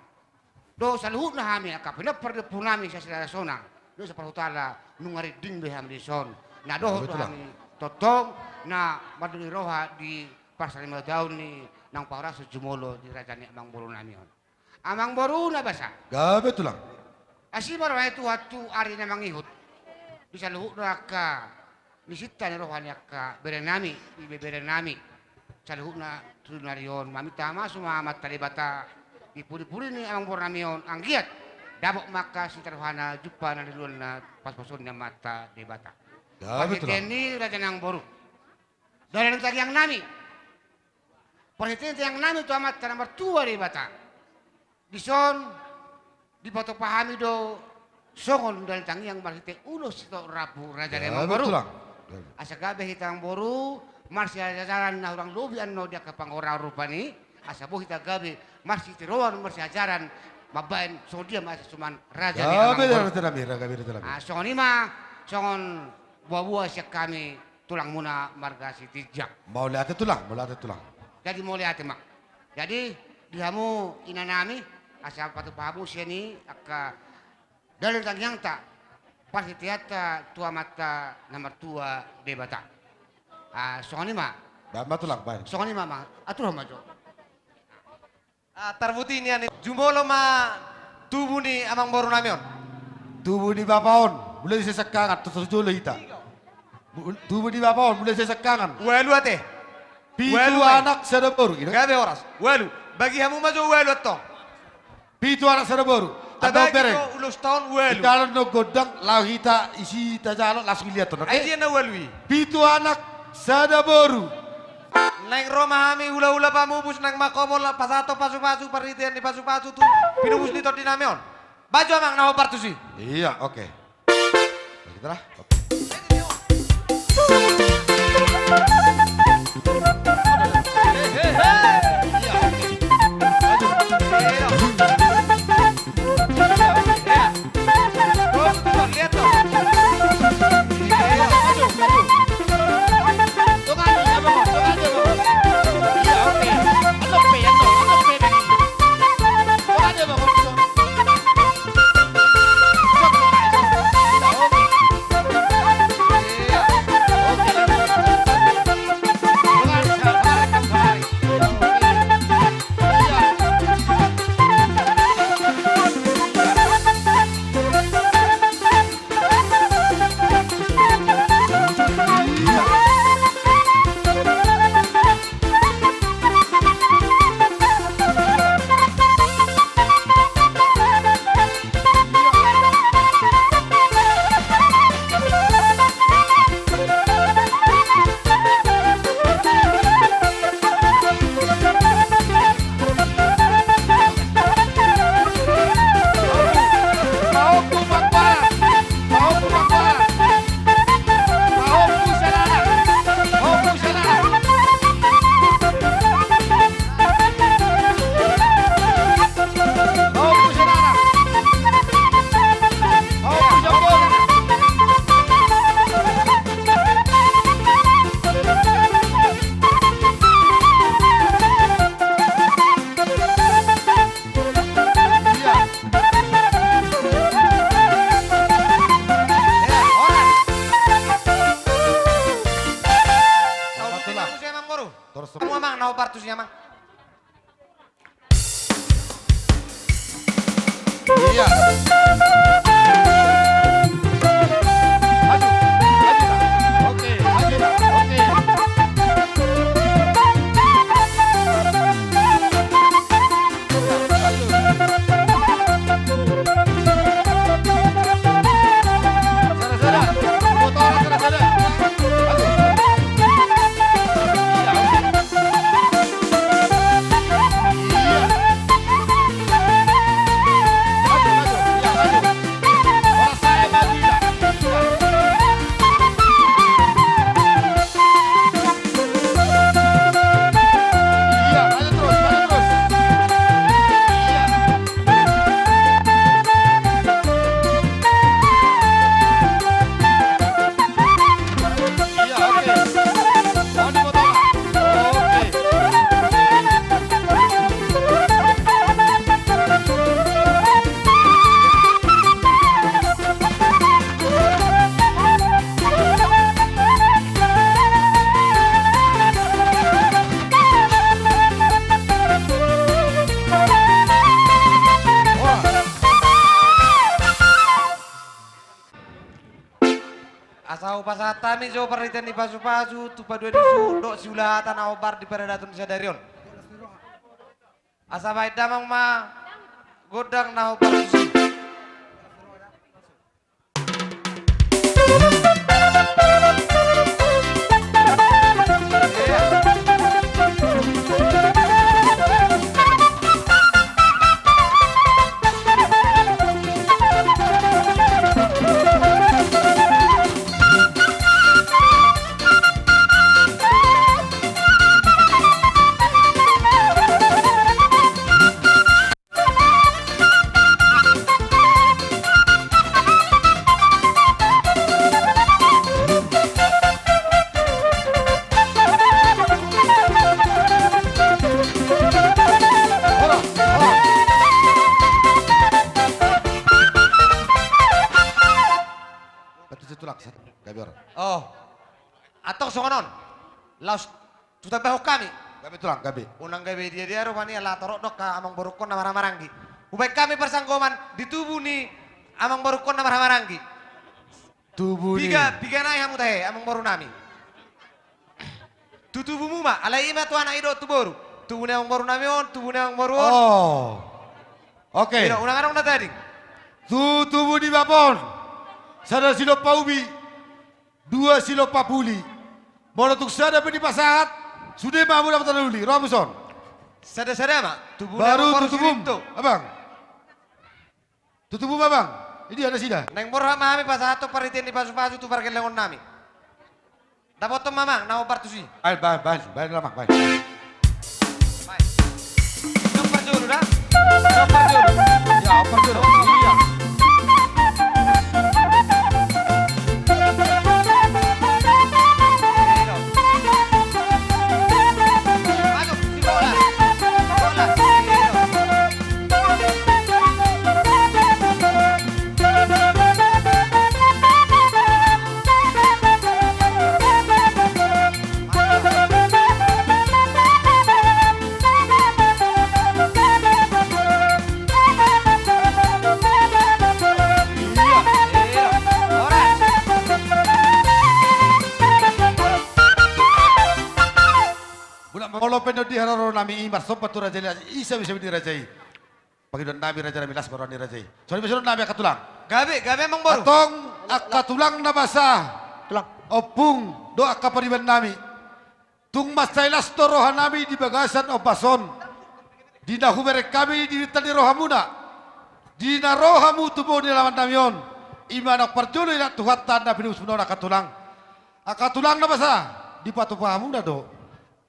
dohot saluhutna hami angka pinompar ni ompunami sian Siragasona, dohot saparhutala, nunga rinding be hami dison. Na dohot do hami tongtong na mandok ni roha di parsarimatuaon ni naung pahorason jumolo di raja ni amangborunami on. Amangboru na basa. Gabe tulang. Asi ma roha ni Tuhan tu ari na mangihut di saluhutna angka ni sinta ni roha ni angka berenami, ibeberenami. Saluhutna tu ari on maminta hamasu ma Amanta Debata di pudipudi ni amangborunami on, anggiat dapot ma angka sinta rohana, jumpa na niluluanna, pasupasu ni Amanta Debata. Gabe tulang. Marhite ni raja ni amangboru, dalan tangiangnami, parhite tangiangnami tu Amanta na martua Debata. Dison dipatupa hami do songon dalan tangiang marhite ulos sitorop rambu raja ni amangboru. Gabe tulang. Asa gabe hita amangboru marsiajaran na hurang lobi annon di angka panggora rupani, asa boi hita gabe marsitiruon marsiajaran mambaen songon dia ma asa suman raja ni amangboru. Gabe raja nami, gabe raja nami. Ah, songon i ma, songon boaboa sian hami tulangmuna marga Sitinjak. Mauliate tulang, mauliate tulang. Jadi mauliate ma. Jadi di hamu inanami, asa patupa hamu sian i angka dalan tangiangta, parhiteanta tu Amanta na martua Debata. Ah, songon i ma. Baen ma tulang, baen. Songon i ma, ma. Atur ma jo. Ah, tarbuti nian i. Jumolo ma tubu ni amangborunami on. Tubu ni bapa on, mulai sian sangkangan, tontu jolo hita. Bu-, tubu ni bapa on, mulai sian sangkangan. Ualu ate. Pitu anak sada boru, gitu. Gabe horas. Ualu. Bagi hamu ma jo ualu antong. Pitu anak sada boru. Tabagi do ulosta on ualu. Di dalan do gondang, laho hita isi tajalo, langsung liat on, oke? Ai dia na ualu i. Pitu anak sada boru. Naeng ro ma hami hulahula pamupus, naeng mangkomo pasahathon pasupasu, parhitean ni pasupasu tu pinupus ni tondinami on. Baen jo amang na hombar tusi. Iya, oke. Nah, gitu lah. Oke. Amang. Iya. Maju, maju, Kak. Oke, maju, Kak. Oke. Asa hupasahat hami jo parhitean ni pasupasu tu paduahon ni suhut dohot siulahata na hombar di paradaton sadari on. Asa bahen damang ma gondang na hombar tusi. Batu si tulang, gabe on. Oh. Antong songon on. Laos tu tambahon hami. Gabe tulang, gabe. Unang gabe dia-dia rupani ala torop do angka amangborungkon na marhahamaranggi. Hubahen hami parsanggoman di tubu ni amangborungkon na marhahamaranggi. Tubu ni. Piga, piga nai hamu tahe, amangboru nami. Tu tubumu ma, alai i ma tu anak i dohot tu boru. Tubu ni amangboru nami on, tubu ni amangboru on. Oh. Oke. Ino, unang adong na tading. Tu tubu ni bapa on. Sada silompa ubi. Dua silompa puli. Molo tung sada pe dipasahat, sude ma hamu dapotan uli, ro hamu son. Sada-sada ma, tubu ni amangboru tu tubum. Abang. Tu tubu ma, Bang. Idia nasida. Naeng borhat ma hami pasahathon parhitean ni pasupasu tu pargellengon nami. Dapothon ma, Amang, na hombar tusi. Baen, baen, baen, baen, Amang, baen. Baen. Hombar jolo da. Hombar jolo. Ya, hombar jolo. Iya. Molo pe na di haroro nami i marsomba tu raja i, asa bisa di raja i. Pangidoan nami raja nami las ma roha ni raja i. Songon i ma songon nami angka tulang. Gabe, gabe amangboru. Antong angka tulang na basa. Tulang. Ompung dohot angka pariban nami. Tung mansai las do roha nami di bagasan ombas on. Di na hubereng hami dirinta ni rohamuna. Di na ro hamu tu boru ni alaman nami on. I ma naung parjolo idat Tuhanta na pinusmuna on angka tulang. Angka tulang na basa, dipatupa hamuna do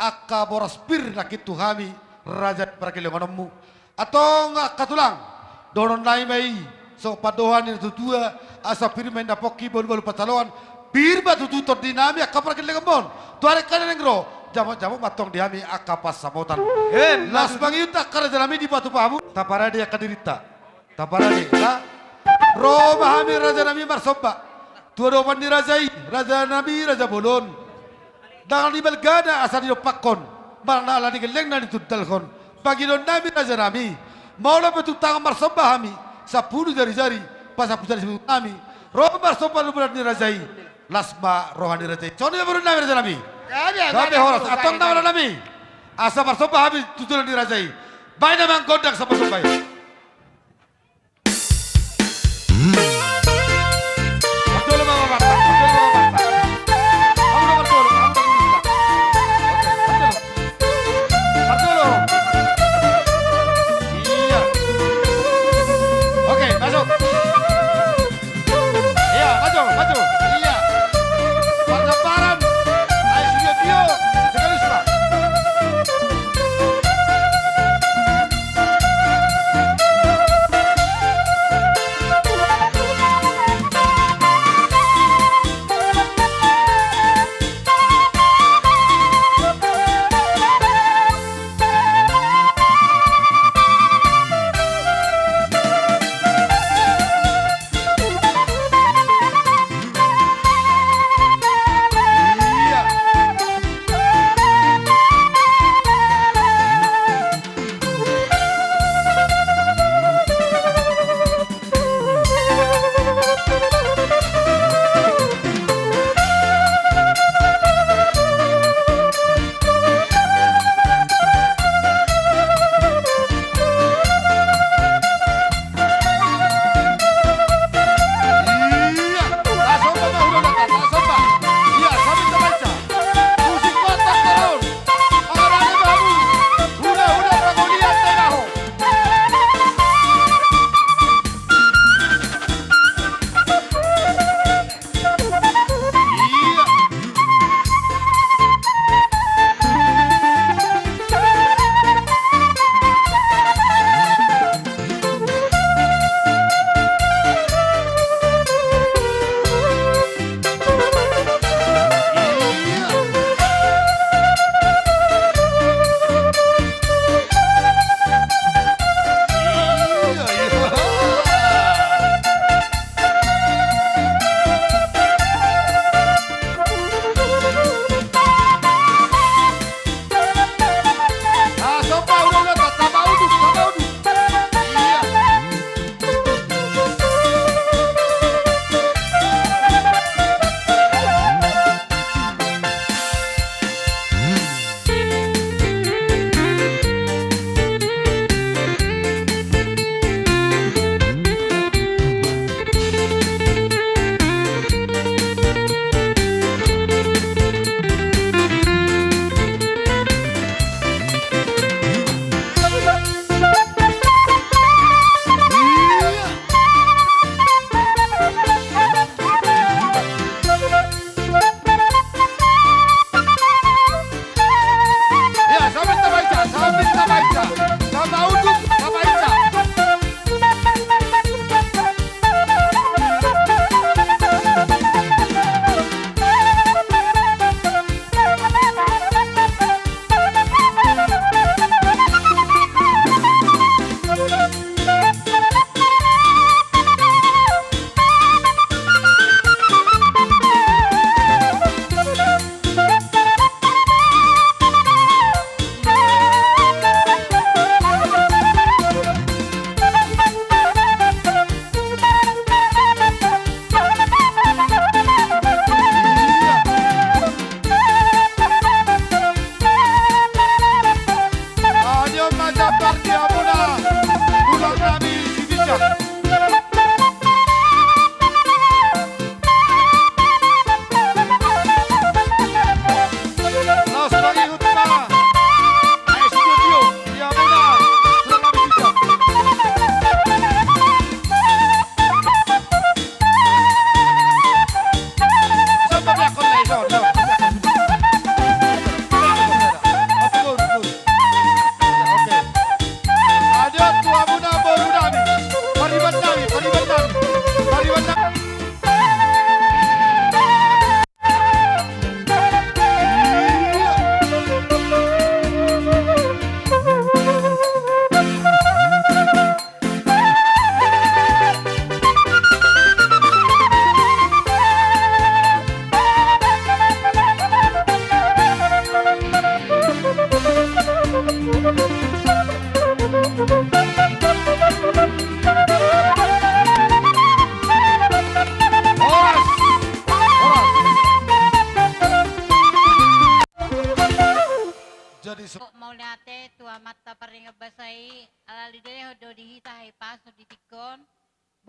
angka boras pir nangkin tu hami raja pargellengononmu. Antong angka tulang, dohonon nami ma i, songon pandohan ni natuatua, asa pir ma inna pongki, balubalu pansalongan, pir ma tutu tondi nami angka pargellengonmon. Tu ari angka na naeng ro, jamotjamot ma antong di hami angka pansamotan. Las mangihut angka raja nami, dipatupa hamu. Taparade angka dirinta. Taparade, na? Ro ma hami raja nami marsomba tu adopan ni raja i, raja nami raja bolon. Ndang dibalgana asa didompakkon. Marnala ni gellengna ditundalhon. Pangidoannami rajanami, molo pe tung tangan marsomba hami, sampulu jarijari, pasampulu jari sibutuhnami, ro marsomba di bulan ni raja i, las ma roha ni raja i. Songon i ma borunami rajanami. Gabe horas, antong nama rajanami. Asa marsomba hami tu jolo ni raja i. Baen nama gondang sian marsomba i. Parjolo ma, Bapak, parjolo ma, Bapak. Hamu na parjolo, hamu na parjolo. Oke, parjolo. Parjolo. Iya. Oke, masuk. Iya, maju, maju. Iya. Parsamparan. Ayo, sudah, Tio. Sekali, sudah.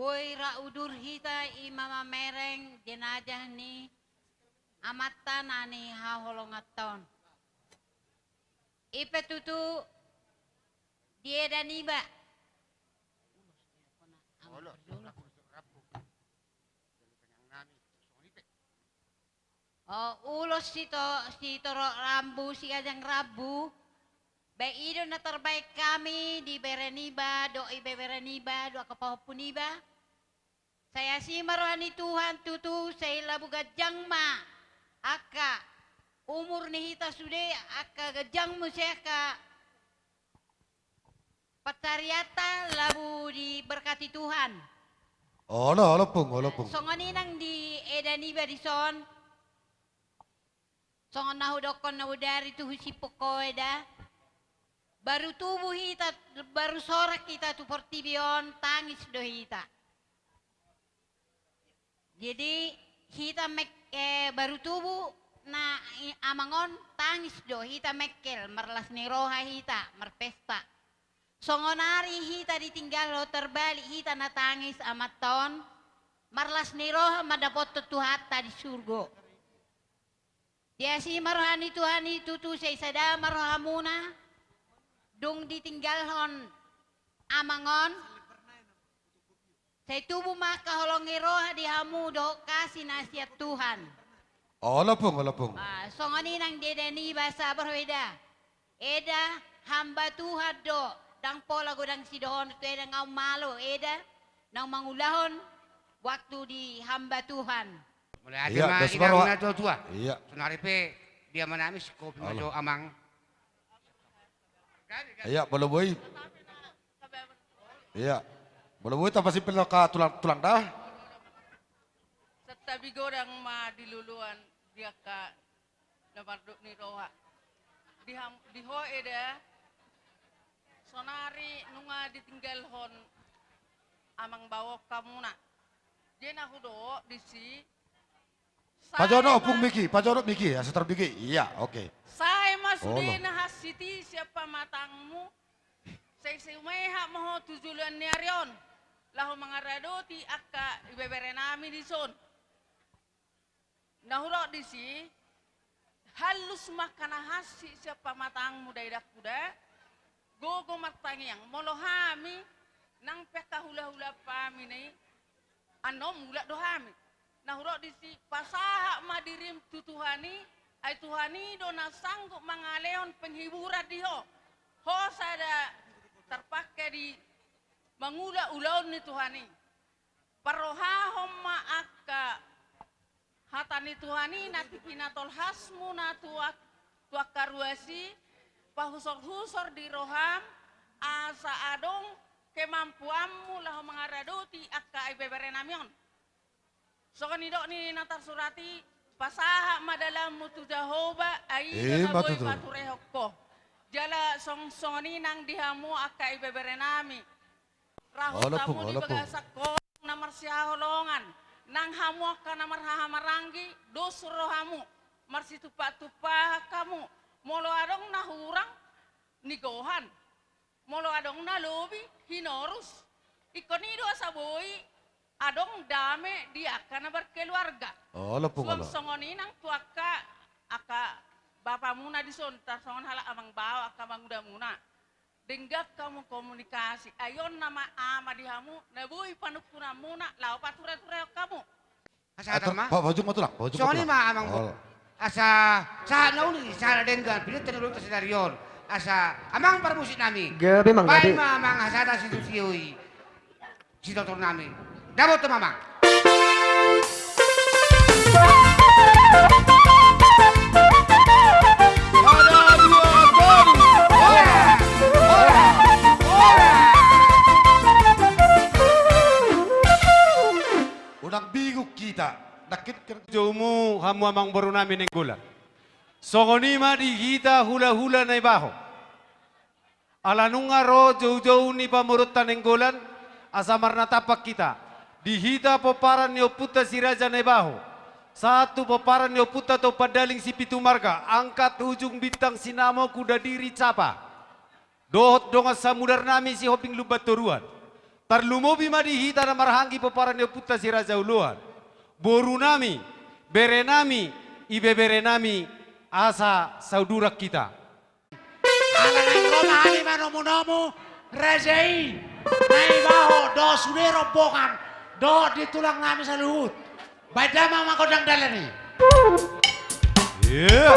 Boi ra udur hita i ma mamereng jenazah ni amanta na nihaholonganta on. I pe tutu dieda niba. Olo, olo. O, ulos sito-, sitorop rambu, siganjang rambu. Ba i do na tarbaen hami di bere niba, dohot ibebere niba, dohot angka pahompu niba. Sai asi ma roha ni Tuhan tutu, sai labu ganjang ma angka umur ni hita sude, angka ganjang muse angka pansarianta labu diberkati Tuhan. Olo, olo, Pung, olo, Pung. Songon i nang dieda niba dison. Songon na hudokkon na bodari tu husiphon ho eda. Baru tubu hita, baru sorak hita tu portibi on, tangis do hita. Jadi, hita mek-, eh, baru tubu na i-, amang on, tangis do hita mekkel, marlas ni roha hita, marpesta. Songon ari hita ditinggalhon, terbalik hita na tangis amanta on, marlas ni roha mandapothon Tuhanta di surgo. Diasi ma roha ni Tuhan i tutu, sai sada ma rohamuna, dung ditinggalhon amang on, sai tubu ma angka holong ni roha di hamu dohot kasi na sian Tuhan. Olo, Pung, olo, Pung. Ah, songon i nang dieda niba, sabar ho eda. Eda, hamba Tuhan do, ndang pola godang sidohonon tu eda, nga umalo eda, naung mangulahon waktu di hamba Tuhan. Mauliate ma inang natuatua. Iya. Sonari pe dia ma nami sikopi ma jo amang. Iya, molo boi. Iya. Molo boi tapasimpel angka tulang, tulang da. Santabi godang ma di loloan di angka na mardot ni roha. Di ham-, di ho eda, sonari nunga ditinggalhon amang bao hamuna. Jadi na hudok disi, pajonok, Pung, mik i, pajonok mik i, asa tarbege. Iya, oke. Sae ma sude na hansit i sian pamatangmu, sai, sai umeha ma ho tu joloan ni ari on, laho mangaradoti angka ibebere nami dison. Na hudok disi, hallus ma angka na hansit sian pamatangmu da, idangku da, gogo martangiang, molo hami, nang pe angka hulahulamuna i, annon mulak do hami. Na hudok disi, pasahat ma dirim tu Tuhan i, ai Tuhan i do na sanggup mangalehon penghiburan di ho. Ho sada tarpangke di mangula ulaon ni Tuhan i. Parrohahon ma angka hata ni Tuhan i na pinatorasmuna tu ak-, tu angka ruas i, pahusorhusor di roham, asa adong kemampuanmu laho mangaradoti angka ibebere nami on. Songon nidok ni na tarsurat i, pasahat ma dalanmu tu Jahowa, ai i ma boi paturehon ho. Jala song-, songon i nang di hamu angka ibebere nami. Rahotamu di bagasan holong na marsihaholongan, nang hamu angka na marhahamaranggi, dos rohamu, marsitumpaktumpakan hamu, molo adong na hurang nigohan, molo adong na lobi hinorus. Ingkon i do asa boi adong dame di angka na berkeluarga. Suang songon i nang tu angka, angka bapamuna dison, tarsongon halak amang bao, angka amangudamuna. Denggan hamu komunikasi. Ai on nama ama di hamu, na boi panungkunanmuna, laho patureturehon hamu. Asa hatama? Paujung ma tulang, paujung ma tulang. Songon i ma amang. Asa sahat na uli, sahat na denggan, pinangido ni Tuhanta sadari on. Asa amang parmusik nami. Gabe mang, gabe. Baen ma amang hasahatan situtu i. Sitotur nami. Dapot tu mamang. Unang bingung hita. Nangkin ker- Joumu hamu amang boru nami Nainggolan. Songon i ma di hita hulahula Naibaho. Ala nunga ro joujou ni pamoruonta Nainggolan, asa marnatampak hita. Di hita pomparan ni ompunta Si Raja Naibaho, sahat tu pomparan ni ompunta Tompan Daling Sipitu Marga, angkat ujung bintang Sinamongku Dadiri Capa, dohot dongan samudar nami Sihombing Lumban Toruan. Tarlumobi ma di hita na marhahaanggi pomparan ni ompunta Si Raja Oloan, borunami, berenami, ibeberenami, asa sauduran hita. Ala naeng ro ma hami manomunomu raja i, Naibaho dohot sude rombongan, dohot di tulangnami saluhut. Baen damang ma gondang dalan i. Iya.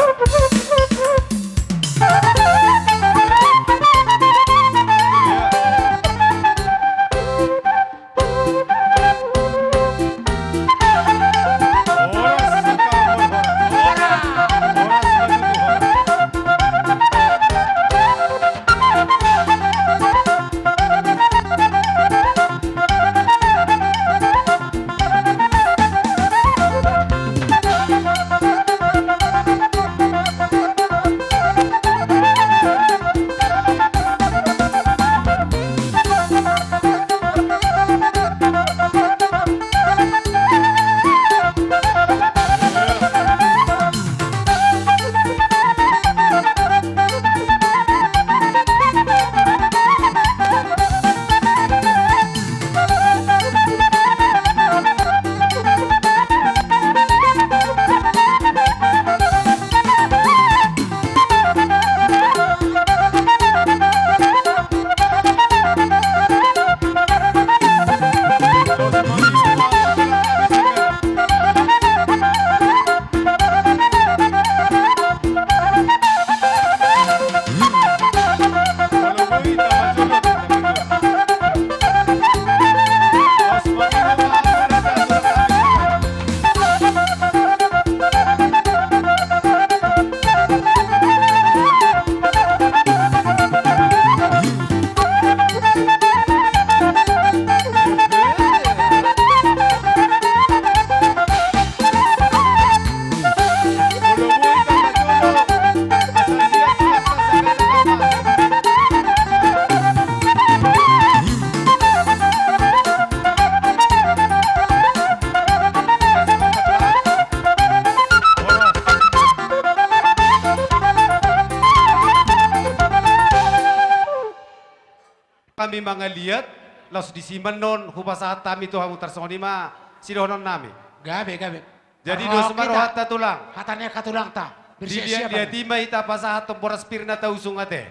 Hami mangaliat, laos disi ma annon hupasahat hami tu hamu, tarsongon i ma sidohononnami. Gabe, gabe. Jadi dos ma rohanta tulang. Hata ni angka tulangta. Diliat-liat i ma hita pasahathon boras pir na tausung ate.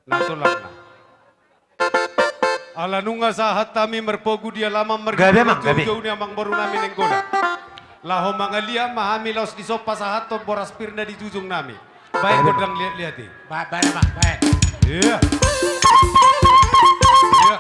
Na tulang na. Ala nunga sahat hami marpogu di alaman marga, gabe, amang, gabe, jou ni amangborunami Nainggolan. Laho mangaliat ma hami laos dison pasahathon boras pir na di jujungnami. Baen gondang liat-liat i. Ba-, baen, amang, baen. Iya. Iya.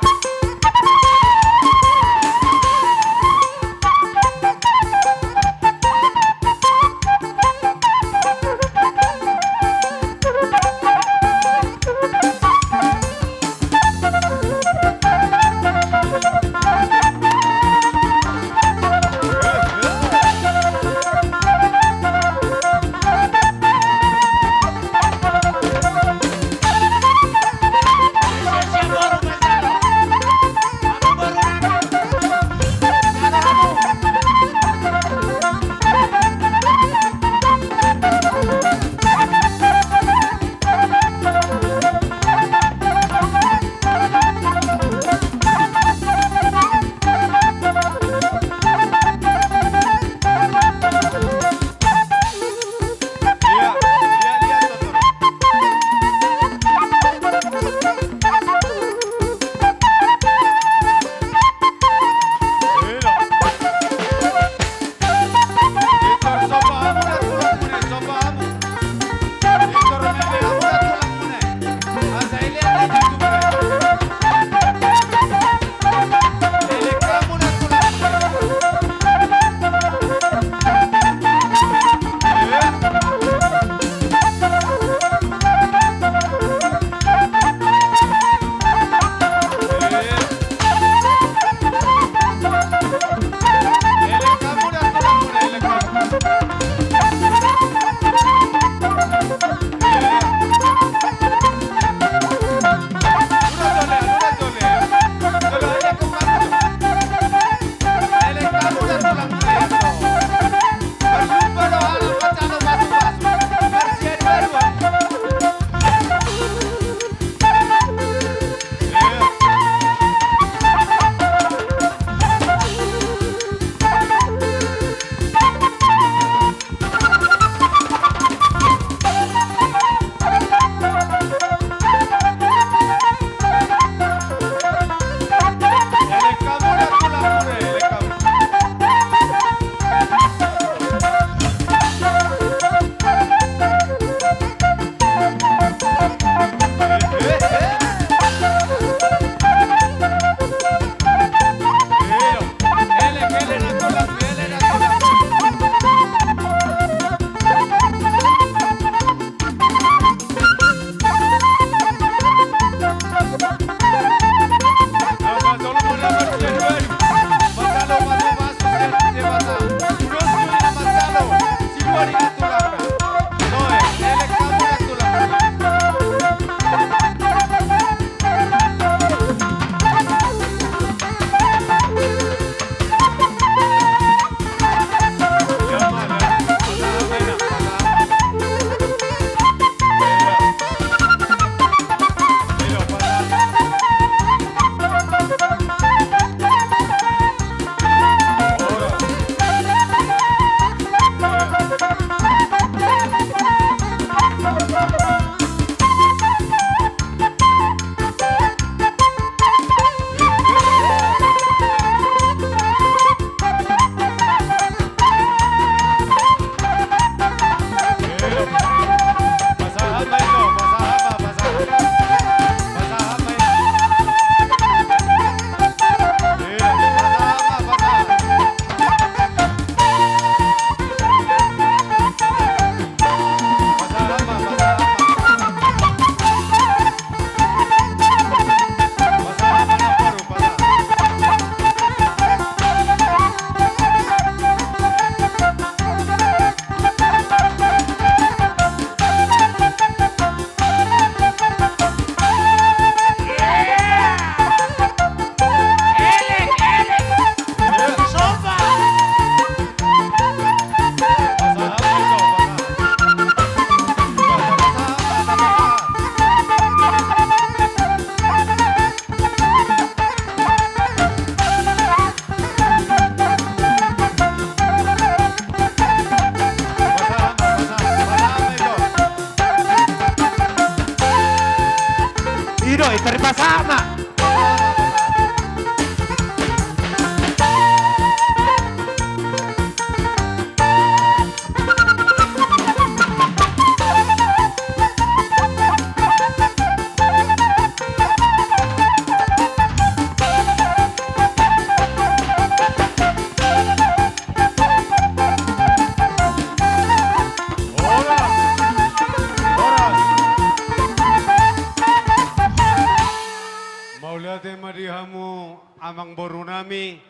Nami.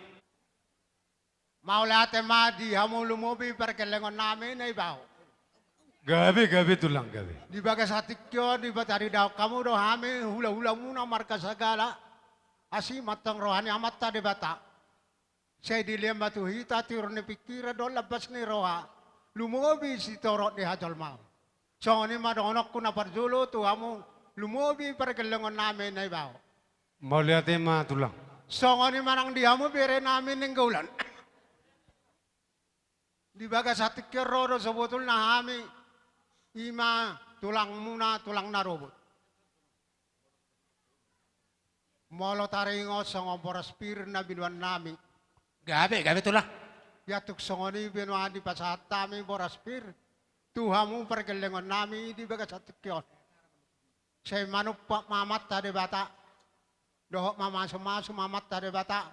Mauliate ma di hamu lumobi pargellengon nami na i baho. Gabe, gabe tulang, gabe. Di bagasan tingki on, dipataridaon hamu do hami hulahula muna marga Sagala. Asi ma antong roha ni Amanta Debata. Sai dilehon ma tu hita tiur ni pingkiran dohot lambas ni roha. Lumobi sitorop ni hajolmaon. Songon i ma dohononku na parjolo tu hamu lumobi pargellengon nami na i baho. Mauliate ma tulang. Songon i ma nang di hamu bere nami Nainggolan. Di bagasan tingki on ro do sabotulna hami, i ma tulang muna, tulang na robot. Molo taringot songon boras pir na binoan nami. Gabe, gabe tulang. Ia tung songon i binoan dipasahat hami boras pir tu hamu pargellengon nami di bagasan tingki on. Sai manumpak ma Amanta Debata. Dohot mamasumasu ma Amanta Debata.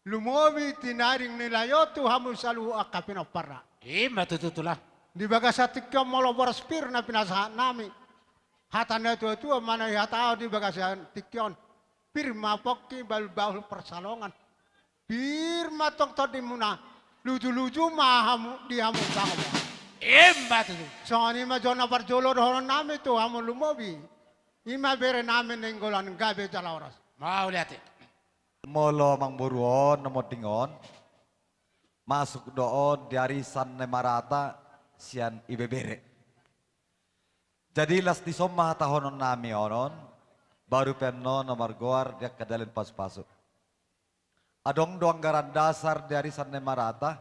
Lumobi tinading ni lae on tu hamu saluhut angka pinomparna. I ma tutu tulang. Di bagasan tingki on molo boras pir na pinasahat nami. Hata na tuatua ma na dihatahon di bagasan tingki on. Pir ma pongki bahulbahul parsalongan. Pir ma tongtong di muna. Lujuluju ma hamu di hamu pangomoan. I ma tutu. Songon i ma jo na parjolo dohonon nami tu hamu lumobi. I ma bere nami Nainggolan gabe jala horas. Mauliate. Molo amangboru on na monding on, masuk do on di arisan na marata sian ibebere. Jadi las dison ma hatahonon nami on, baru pe annon na margoar di angka dalan pasupasu. Adong do anggaran dasar di arisan na marata.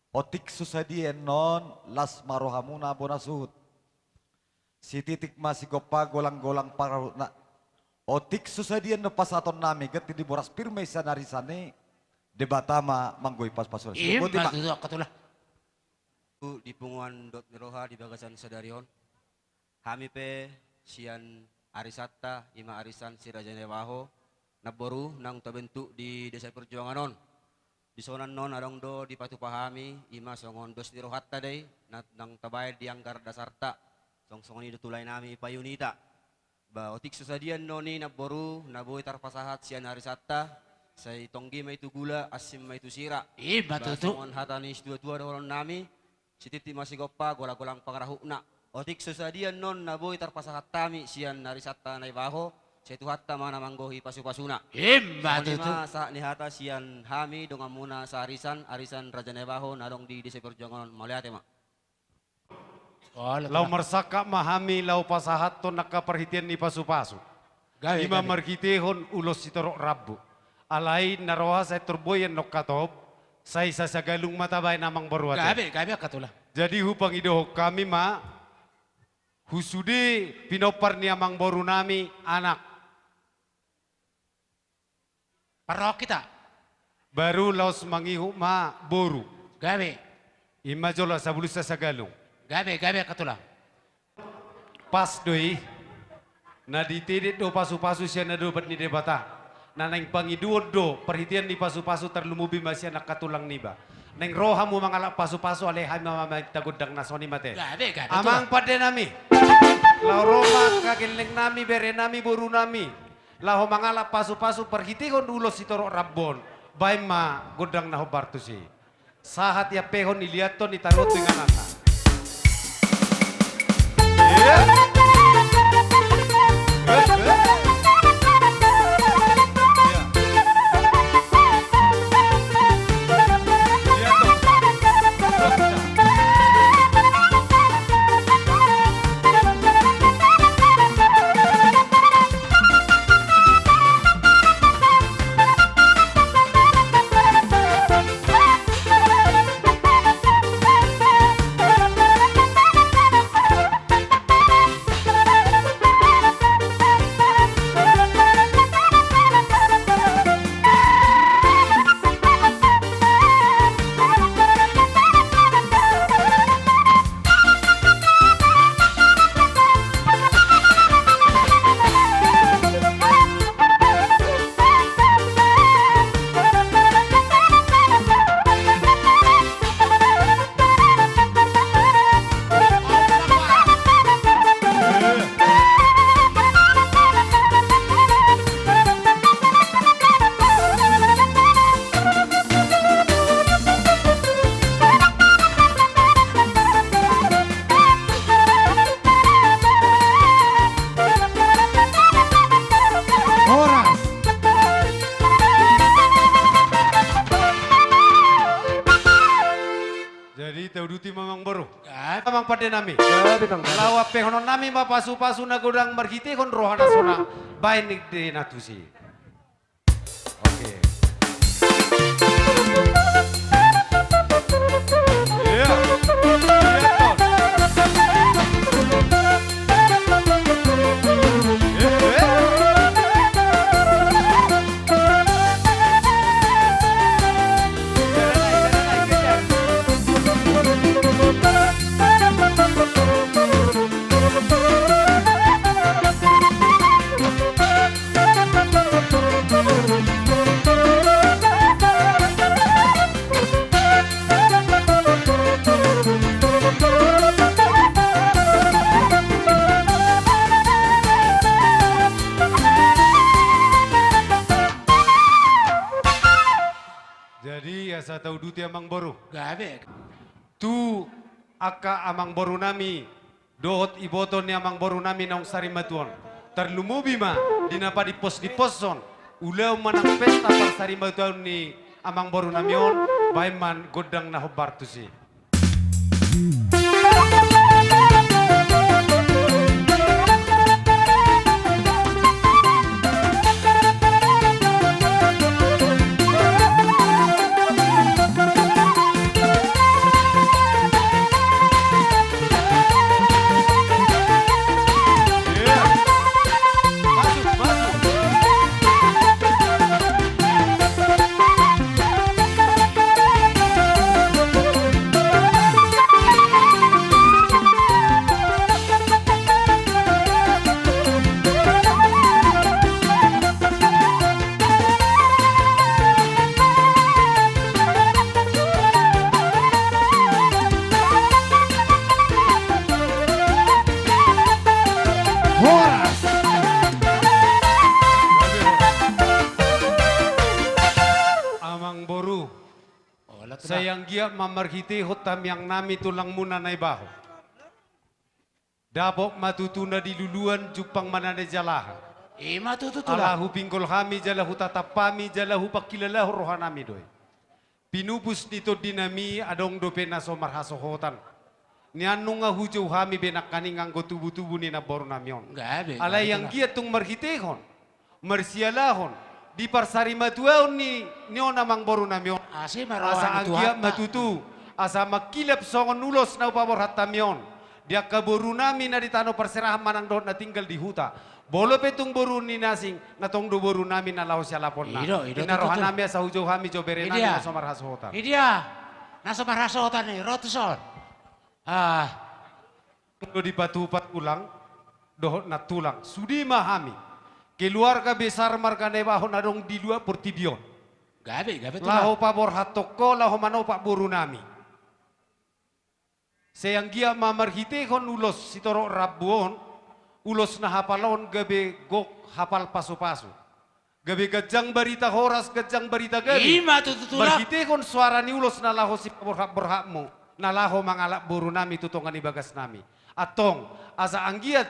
Otik so sadia annon las ma rohamuna bona suhut. Sititik ma sigompa, golanggolang pangarahutna. Otik so sadia annon pasahaton nami, gati di boras pir ma i sian arisan i. Debata ma manggohi pasupasu. I ma tutu angka tulang. Tu di punguan dohot ni roha di bagasan sadari on. Hami pe sian arisanta, i ma arisan Si Raja Naibaho, namboru naung tabentuk di Desa Perjuangan on. Dison annon adong do dipatupa hami, i ma songon dos ni rohanta do i, na naung tabaen di anggaran dasarta. Songon i do tu lae nami payunita. Ba otik so sadia annon i namboru na boi tarpasahat sian arisanta, sai tonggi ma i tu gula, asing ma i tu sira. I ma tutu. Ba songon hata ni situatua dohonon nami, sititik ma sigompa, golanggolang pangarahutna. Otik so sadia annon na boi tarpasahat hami sian arisanta Naibaho, sai Tuhanta ma na manggohi pasupasuna. I ma tutu. Songon i ma sahat ni hata sian hami donganmuna saarisan, arisan Raja Naibaho na adong di Desa Perjuangan on. Mauliate ma. Laho marsangkap ma hami laho pasahathon angka parhitean ni pasupasu. I ma marhitehon ulos sitorop rambu. Alai na roha sai tor boi annon hatop, sai sasagalung ma tabaen amangboru ate. Gabe, gabe angka tulang. Jadi hupangidohon hami ma, husude pinompar ni amangboru nami anak. Parrohahon hita. Baru laos mangihut ma boru. Gabe. I ma jolo asa bulus sasagalung. Gabe, gabe angka tulang. Pas do i. Na ditedek do pasupasu sian adopan ni Debata. Na naeng pangidoon do parhitean ni pasupasu tarlumobi ma sian angka tulang niba. Naeng ro hamu mangalap pasupasu alai hami ma maminta gondang na songon i ma ate. Gabe, gabe tulang. Amang pande nami. Laho ro ma angka gelleng nami, bere nami, boru nami. Laho mangalap pasupasu parhitehon ulos sitorop rambu on, baen ma gondang na hombar tusi. Sahat iampehon, iliathon, itaruhon tu ingananna. Tauduti ma amang boru. Gabe. Amang pande nami. Gabe, amang pande. Laho ampehonon nami ma pasu-pasu na godang marhitehon roha na sonang baen ni dena tusi. Oke. Iya. Iya, Ton. Eh, eh. Jadi, asa tauduti amang boru. Gabe. Tu angka amang boru nami, dohot iboto ni amang boru nami naung sarimatua on. Tarlumobi ma, di na padimpos-dimposhon, ulaon manang pesta parsarimatuaon ni amang boru nami on, baen ma gondang na hombar tusi. Horas. Amang boru. Sai anggiat ma marhitehon tamiang nami tulangmuna na i Baho. Dapot ma tutu na di luluan, jumpang ma na di jalahan. Ima tutu, tulang. Ala hupinggol hami jala hutatap hami jala hupangkilalahon roha nami do i. Pinupus ni tondi nami adong dope na so marhasohotan. Nian nunga hujou hami be nangkaning anggo tubu-tubu ni namboru nami on. Gabe, gabe, tulang. Alai anggiat tung marhitehon marsialahon di parsarimatuaon ni, ni on amang boru nami on. Asa anggiat ma tutu, asa mangkilap songon ulos na hupaborhat hami on di angka boru nami na di tano parserahan manang dohot na tinggal di huta. Molo pe tung boru ni na asing, na tong do boru nami na laho sialaponna. I do, i do, tutu, tulang. Ninna roha nami asa hujou hami jo bere nami na so marhasohotan. Idia, na so marhasohotan i, ro tuson. Ah. Molo dipatupa tulang dohot nantulang, sude ma hami keluarga besar marga Naibaho na adong di luat portibi on. Gabe, gabe, tulang. Laho paborhathon ho, laho manopak boru nami. Sai anggiat ma marhitehon ulos sitorop rambu on, ulos na hapal on gabe gok hapal pasu-pasu. Gabe ganjang barita horas, ganjang barita gabe. Ima tutu, tulang. Marhitehon soara ni ulos na laho sipaborhat-borhatmu, na laho mangalap boru nami tu tonga ni bagas nami. Antong, asa anggiat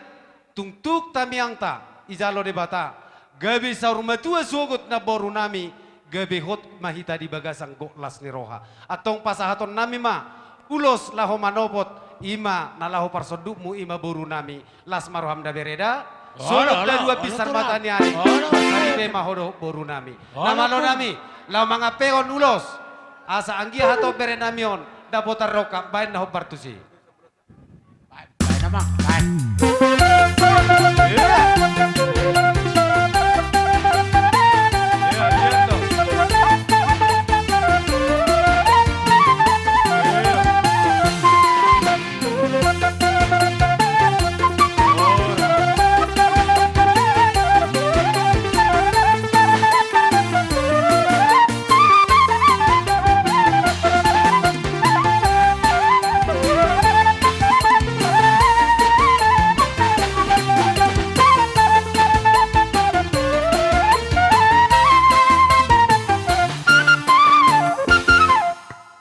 tungtug tamiangta dijalo Debata, gabe saur matua sogot namboru nami, gabe hot ma hita di bagasan gok las ni roha. Antong pasahaton nami ma ulos laho manopot, ima na laho parsondukmu, ima boru nami. Las ma roham da bere da. Olo, olo, olo, tulang. Solot da dua pisar mata ni ari. Olo, olo. Saripe ma ho dohot boru nami. Olo, tulang. Na malo nami, laho mangampehon ulos. Asa anggiat hatop bere nami on, dapotan rongkap, baen na hombar tusi. Baen, baen, amang, baen.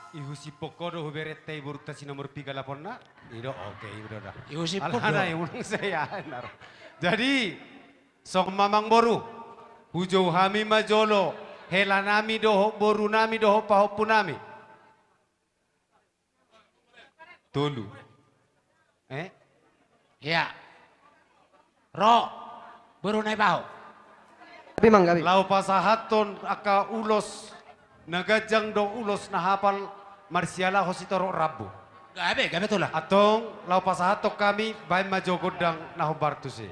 Ihusiphon ho do huberenta i borunta si nomor piga laponna. I do, oke, i do da. Ihusiphon do. Alana i unang sai aha naro. Jadi, songon ma amang boru, hujou hami ma jolo hela nami dohot boru nami dohot pahompu nami. Tolu. Eh? Ia. Ro. Boru na ibaho. Gabe, Amang, gabe. Laho pasahathon angka ulos na ganjang dohot ulos na hapal marsialaho sitorop rambu. Gabe, gabe, Tulang. Antong, laho pasahathon hami, baen ma jo gondang na hombar tusi.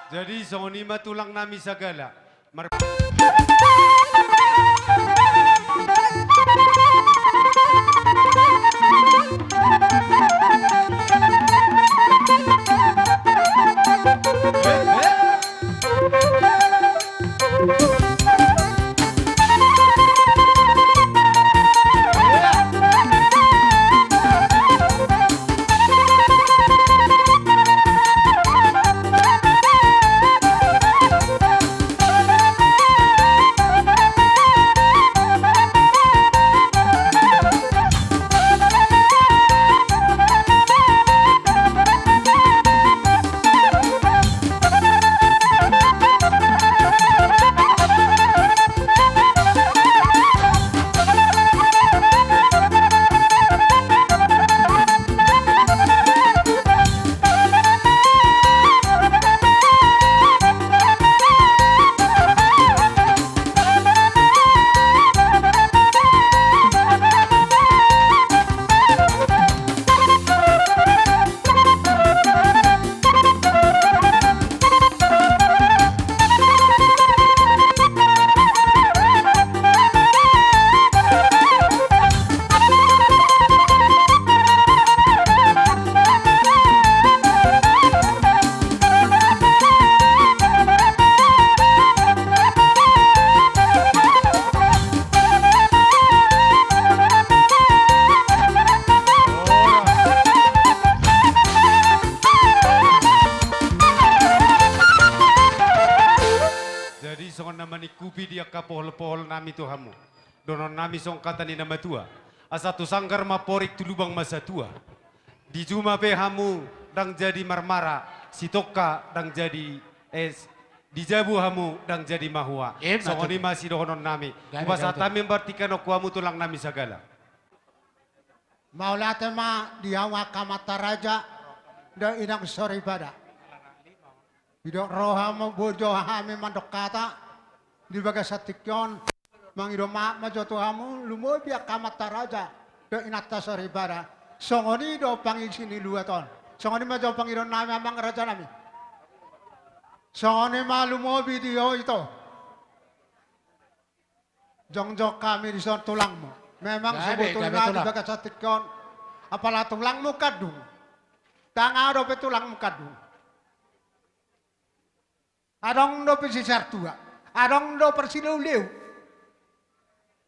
Jadi, songon i ma tulang nami sagala. Mar- Jadi, songon na maningkupi di angka pohol-pohol nami tu hamu. Dohonon nami songon hata ni na matua. Asa tu sanggar ma porik, tu lubang ma satua. Di juma pe hamu ndang jadi marmara, sitongka ndang jadi, eh, di jabu hamu ndang jadi mahua. Ima tutu. Songon i ma sidohonon nami. Gabe, gabe. Hupasahat hami martingki on tu hamu tulang nami sagala. Mauliate ma di hamu angka amanta raja, dohot inang soripada. Didok roha ma boi jo hami mandok hata di bagasan tingki on, mangido maaf ma jo tu hamu, lumobi angka amanta raja dohot inanta soripada. Songon i do pangisi ni luat on. Songon i ma jo pangidoan nami, amang raja nami. Songon i ma lumobi di ho ito. Jongjong hami dison tulangmu. Memang gabe, sebetulna gabe, tulang. Di bagasan tingki on, apala tulangmu kandung. Ndang adong dope tulangmu kandung. Adong do pe sisartua. Adong do parsileuleu.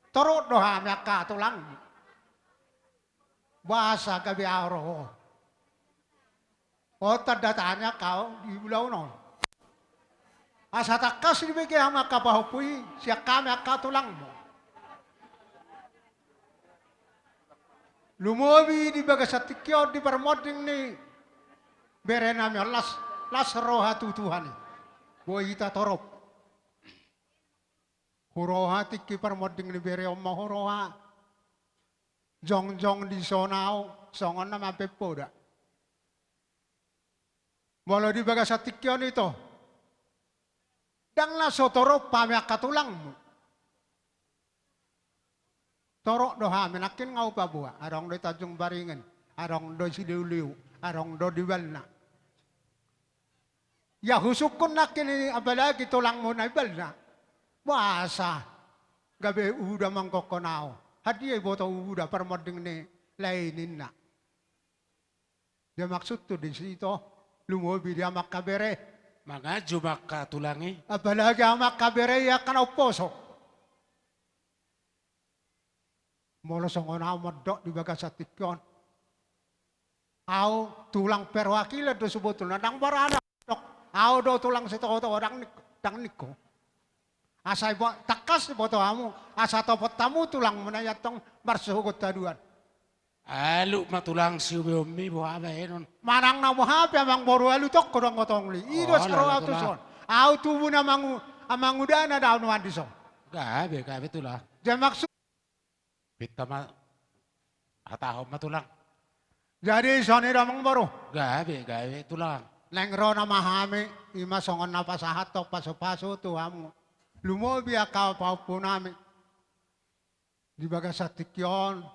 Torop do hami angka tulangmu. Boasa gabe ahu ro ho? On tanda tanya ho di ulaon on. Asa tangkas dibege hamu angka pahompu i sian hami angka tulangmu. Lumobi di bagasan tingki on di parmonding ni bere nami on, las, las roha tu Tuhan i. Boi hita torop. Huroha tingki parmonding ni bere on ma huroha. Jongjong dison ahu songon na mampe poda. Molo di bagasan tingki on ito, ndang na so torop hami angka tulangmu. Torop do hami, nangkin nga hupaboa. Adong do di Tanjung Baringen, adong do di Sileuleu, adong do di Balna. Ia husungkun nangkin i, apalagi tulangmu na i Balna. Boasa gabe uda manggokhon ahu? Handia iboto uda parmonding ni Lae ninna. Dia maksudhu disi to, lumobi di amang habere. Manganju ma angka tulang i. Apalagi amang habere i angka na umposo. Molo songon au mandok di bagasan tingki on. Au tulang perwakilan do sebetulna, ndang barani au do tulang sitoho-toho, ndang ning-, ndang ningku. Asa ibo-, tangkas diboto hamu, asa topot hamu tulang muna i antong marsogot haduan. Alu ma tulang siubeonmi boha baenon. Manang na boha pe amang boru alu tongko do anggo tongli. I do saro au tuson. Au tubu na mangu-, amangudana do au nuan dison. Gabe, gabe tulang. Jadi maksud Pinta ma, hatahon ma tulang. Jadi songon i do amang boru. Gabe, gabe tulang. Naeng ro nama hami, i ma songon na pasahathon pasu-pasu tu hamu. Lumobi angka pahompu nami. Di bagasan tingki on,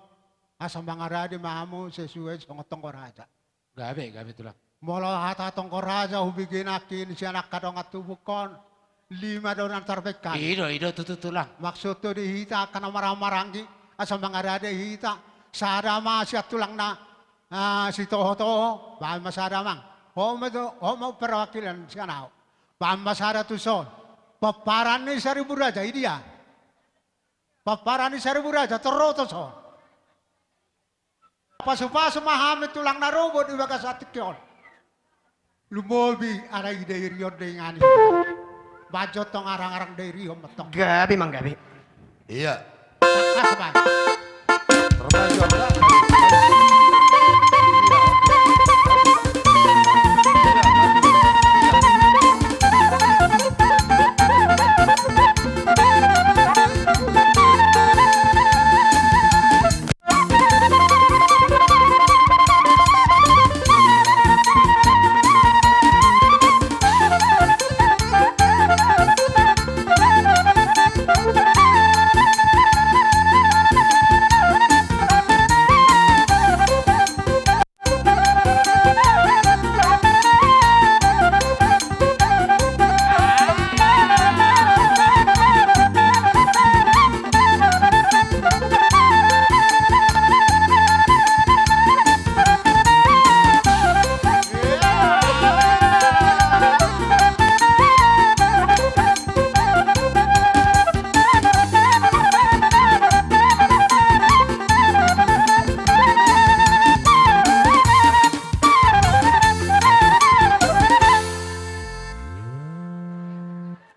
asa mangarade ma hamu sesuai songon tonggo raja. Gabe, gabe tulang. Molo hata tonggo raja hubege nangkin sian angka dongan tubungkon, lima do na tarbaen hami. I do, i do tutu tulang. Maksudhu di hita angka na marhahamaranggi, asa mangarade hita, sada ma sian tulangna, ah, sitoho-toho, baen ma sada amang. Ho ma tu, ho ma perwakilan sian au. Baen ma sada tuson. Pomparan ni Saribu Raja, i dia. Pomparan ni Saribu Raja, torro tuson. Pasu-pasu ma hami tulang na robo di bagasan tingki on. Lumobi ala i Dairi on do inganan i. Bajo tong arang-arang Dairi on ma tong. Gabe amang gabe. Iya. Tangkas baen. Terbajo amang.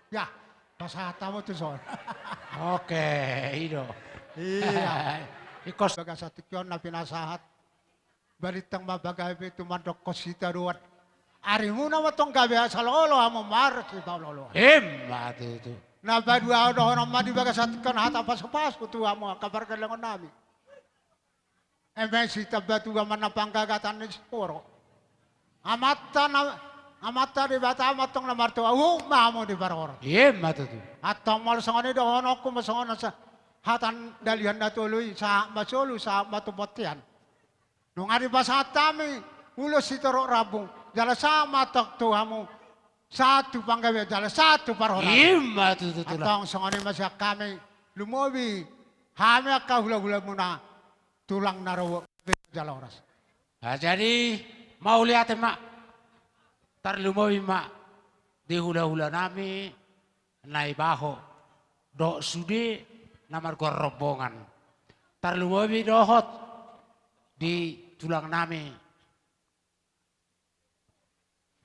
Ya, pasahat hamu tuson. Oke, i do. Iya. Ingkon bagasan tingki on na pinasahat. Balintang ma pagabe tumandangkon sitadoan. Arimuna ma tong gabe asa loas hamu marsipaolo-oloan. Emma tutu. Na paduahon dohonon ma di bagasan tingki on hata pasu-pasu tu hamu angka pargellengon nami. Eme sitamba tuba ma na panggagatan ni siporo. Amanta na, Amanta Debata ma tong na martua, uhum ma hamu di parhorasan. Emma tutu. Antong molo songon i dohononku ma songon na sa-, hata ni Dalihan Na Tolu i, sahat ma solu, sahat ma tu bontean. Nunga dipasahat hami ulos sitorop rambung, jala sahat ma antong tu hamu, sahat tu panggabean jala sahat tu parhorasan. Emma tutu tulang. Antong songon i ma sian hami, lumobi hami angka hula-hulamuna, tulang na ro jala horas. Ah, jadi mauliate ma, tarlumobi ma di hula-hula nami, Naibaho dohot sude na margoar rombongan. Tarlumobi dohot di tulang nami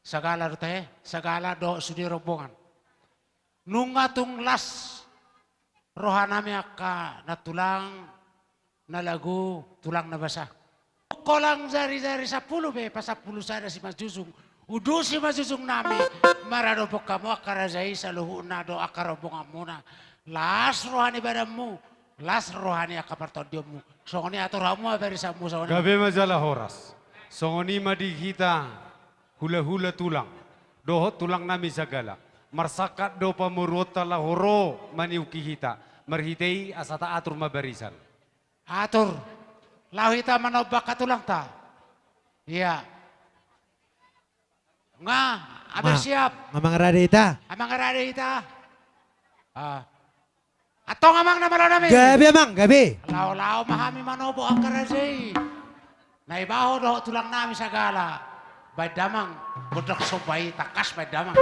Sagala do tahe, Sagala dohot sude rombongan. Nunga tung las roha nami angka nantulang na lagu tulang na basa. Holan jari-jari sampulu be pasampulu sada simanjujung. Udusi ma jujung nami, maradophon hamu angka raja i saluhutna dohot angka rombonganmuna. Las roha ni badanmu, las roha ni angka partondionmu. Songon i atur hamu ma barisanmu songon i. Gabe ma jala horas. Songon i ma di hita hula-hula tulang dohot tulang nami Sagala. Marsangkap do pamoruonta laho ro maniuki hita. Marhite i asa taatur ma barisan. Atur. Laho hita manombak hatulangta. Ia. Nga, hape siap? Nga mangarade hita. Nga mangarade hita. Ah. Antong amang na malo nami. Gabe amang, gabe. Laho-laho ma hami manombak angka raja i. Naibaho dohot tulang nami sagala, baen damang, gondang somba i tangkas baen damang.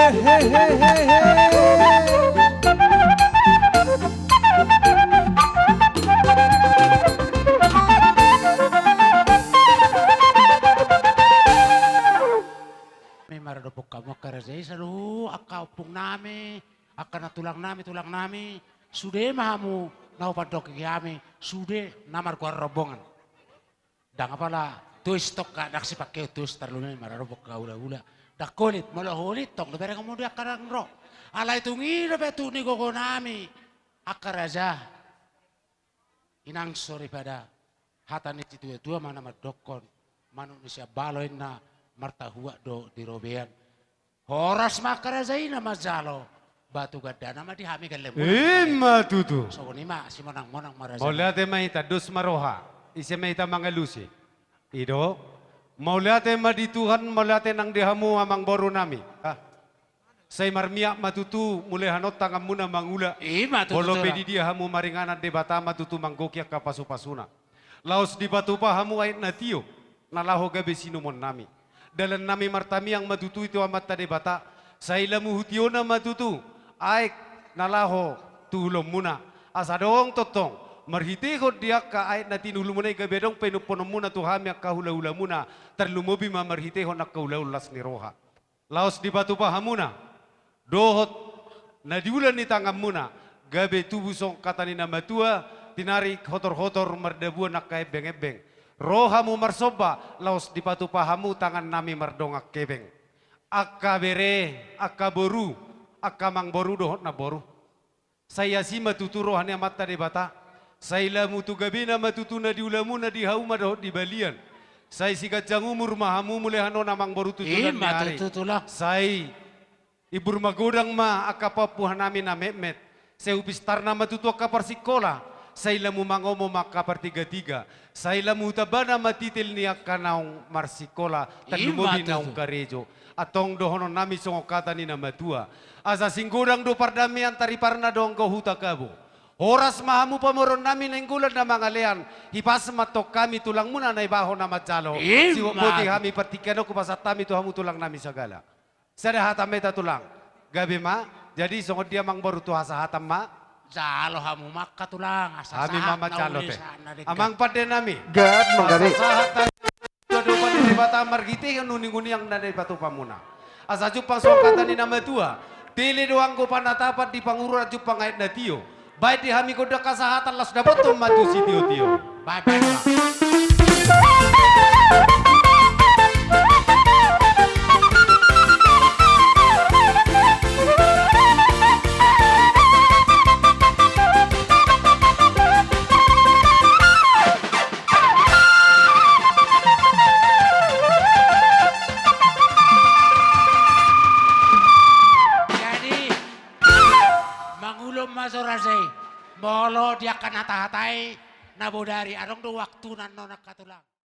Nami maradophon hamu angka raja i, saluhut angka ompung nami, angka na tulang nami, tulang nami, sude ma hamu na hupandok hami, sude na margoar rombongan. Ndang apala tois tong, ndang sipangkeon tois, tarlumobi maradophon angka hulahula. Ndang holit, molo holit tong, dope bereng hamu di angka na ro. Alai tung i dope tu ni gogo nami angka raja. Inang soripada, hata ni situatua ma na mandokkon, manuk ni siambalo inna martahuak do di robean. Horas ma angka raja i na manjalo, batu gandana ma di hami gellengmuna. I ma tutu. Songon i ma, simonangmonang ma raja. Mauliate ma hita, dos ma roha, ise ma hita mangalusi. I do. Mauliate ma di Tuhan, mauliate nang di hamu amangboru nami. Ah. Sai marmiak ma tutu mule hanon tanganmuna mangula. I ma tutu. Molo pe di dia hamu maringanan, Debata ma tutu manggohi angka pasupasuna. Laos dipatupa hamu aek na tio na laho gabe sinuaman nami. Dalan nami martamiang ma tutu i tu Amanta Debata. Sai lamu hutiona ma tutu aek na laho tu ulaonmuna. Asa adong tongtong marhitehon di angka aek na tinuhulmuna i gabe adong painumpononmuna tu hami angka hulahulamuna, tarlumobi ma marhitehon angka ulaon las ni roha. Laos dipatupa hamuna dohot na niula ni tanganmuna, gabe tubu songon hata ni na matua, tinarik hotorhotor mardabuan angka embengemben. Ro hamu marsomba, laos dipatupa hamu tangan nami mardongan hepeng. Angka bere, angka boru, angka amangboru dohot namboru. Sai asi ma tutu roha ni Amanta Debata. Sai lamu tu gabena ma tutu na niulamuna di hauma dohot di balian. Sai siganjang umur ma hamu mule hanon amangboru tu joloan ni ari. I ma tutu, Tulang. Sai imbur magodang ma angka pampuhan nami na metmet. Sai hupistarna ma tutu angka parsingkola. Sai lamu mangomo ma angka partigatiga. Sai lamu hutambana ma titel ni angka naung marsingkola, tarlumobi naung karejo. I ma tutu. Antong dohonon nami songon hata ni na matua. Asa singgodang do pardamean tariparna do anggo huta Kabo. Horas ma hamu pamoruon nami Nainggolan na mangalean, hipas ma antong hami tulangmuna Naibaho na manjalo. I ma tutu. Sihot boti hami partingkian on hupasahat hami tu hamu tulang nami sagala. Sada hata ma hita, Tulang. Gabe ma, jadi songon dia amangboru tu hasahatan ma? Jalo hamu ma angka tulang, asa sahat na uli, sahat na denggan. Hami ma manjalo te. Amang pande nami. Asa sahat na Dua do pande Debata marhitehon uninguningan na dipatupamuna. Asa jumpang songon hata ni na matua. Tele do anggo panatapan di pangururan jumpang aek na tio. Baen di hami gondang hasahatan, laos dapothon ma tu sitiotio. Baen, baen ma. Jadi, mangulon ma so raja i. Molo di angka na tahatai na bodari, adong do waktuna annon angka tulang.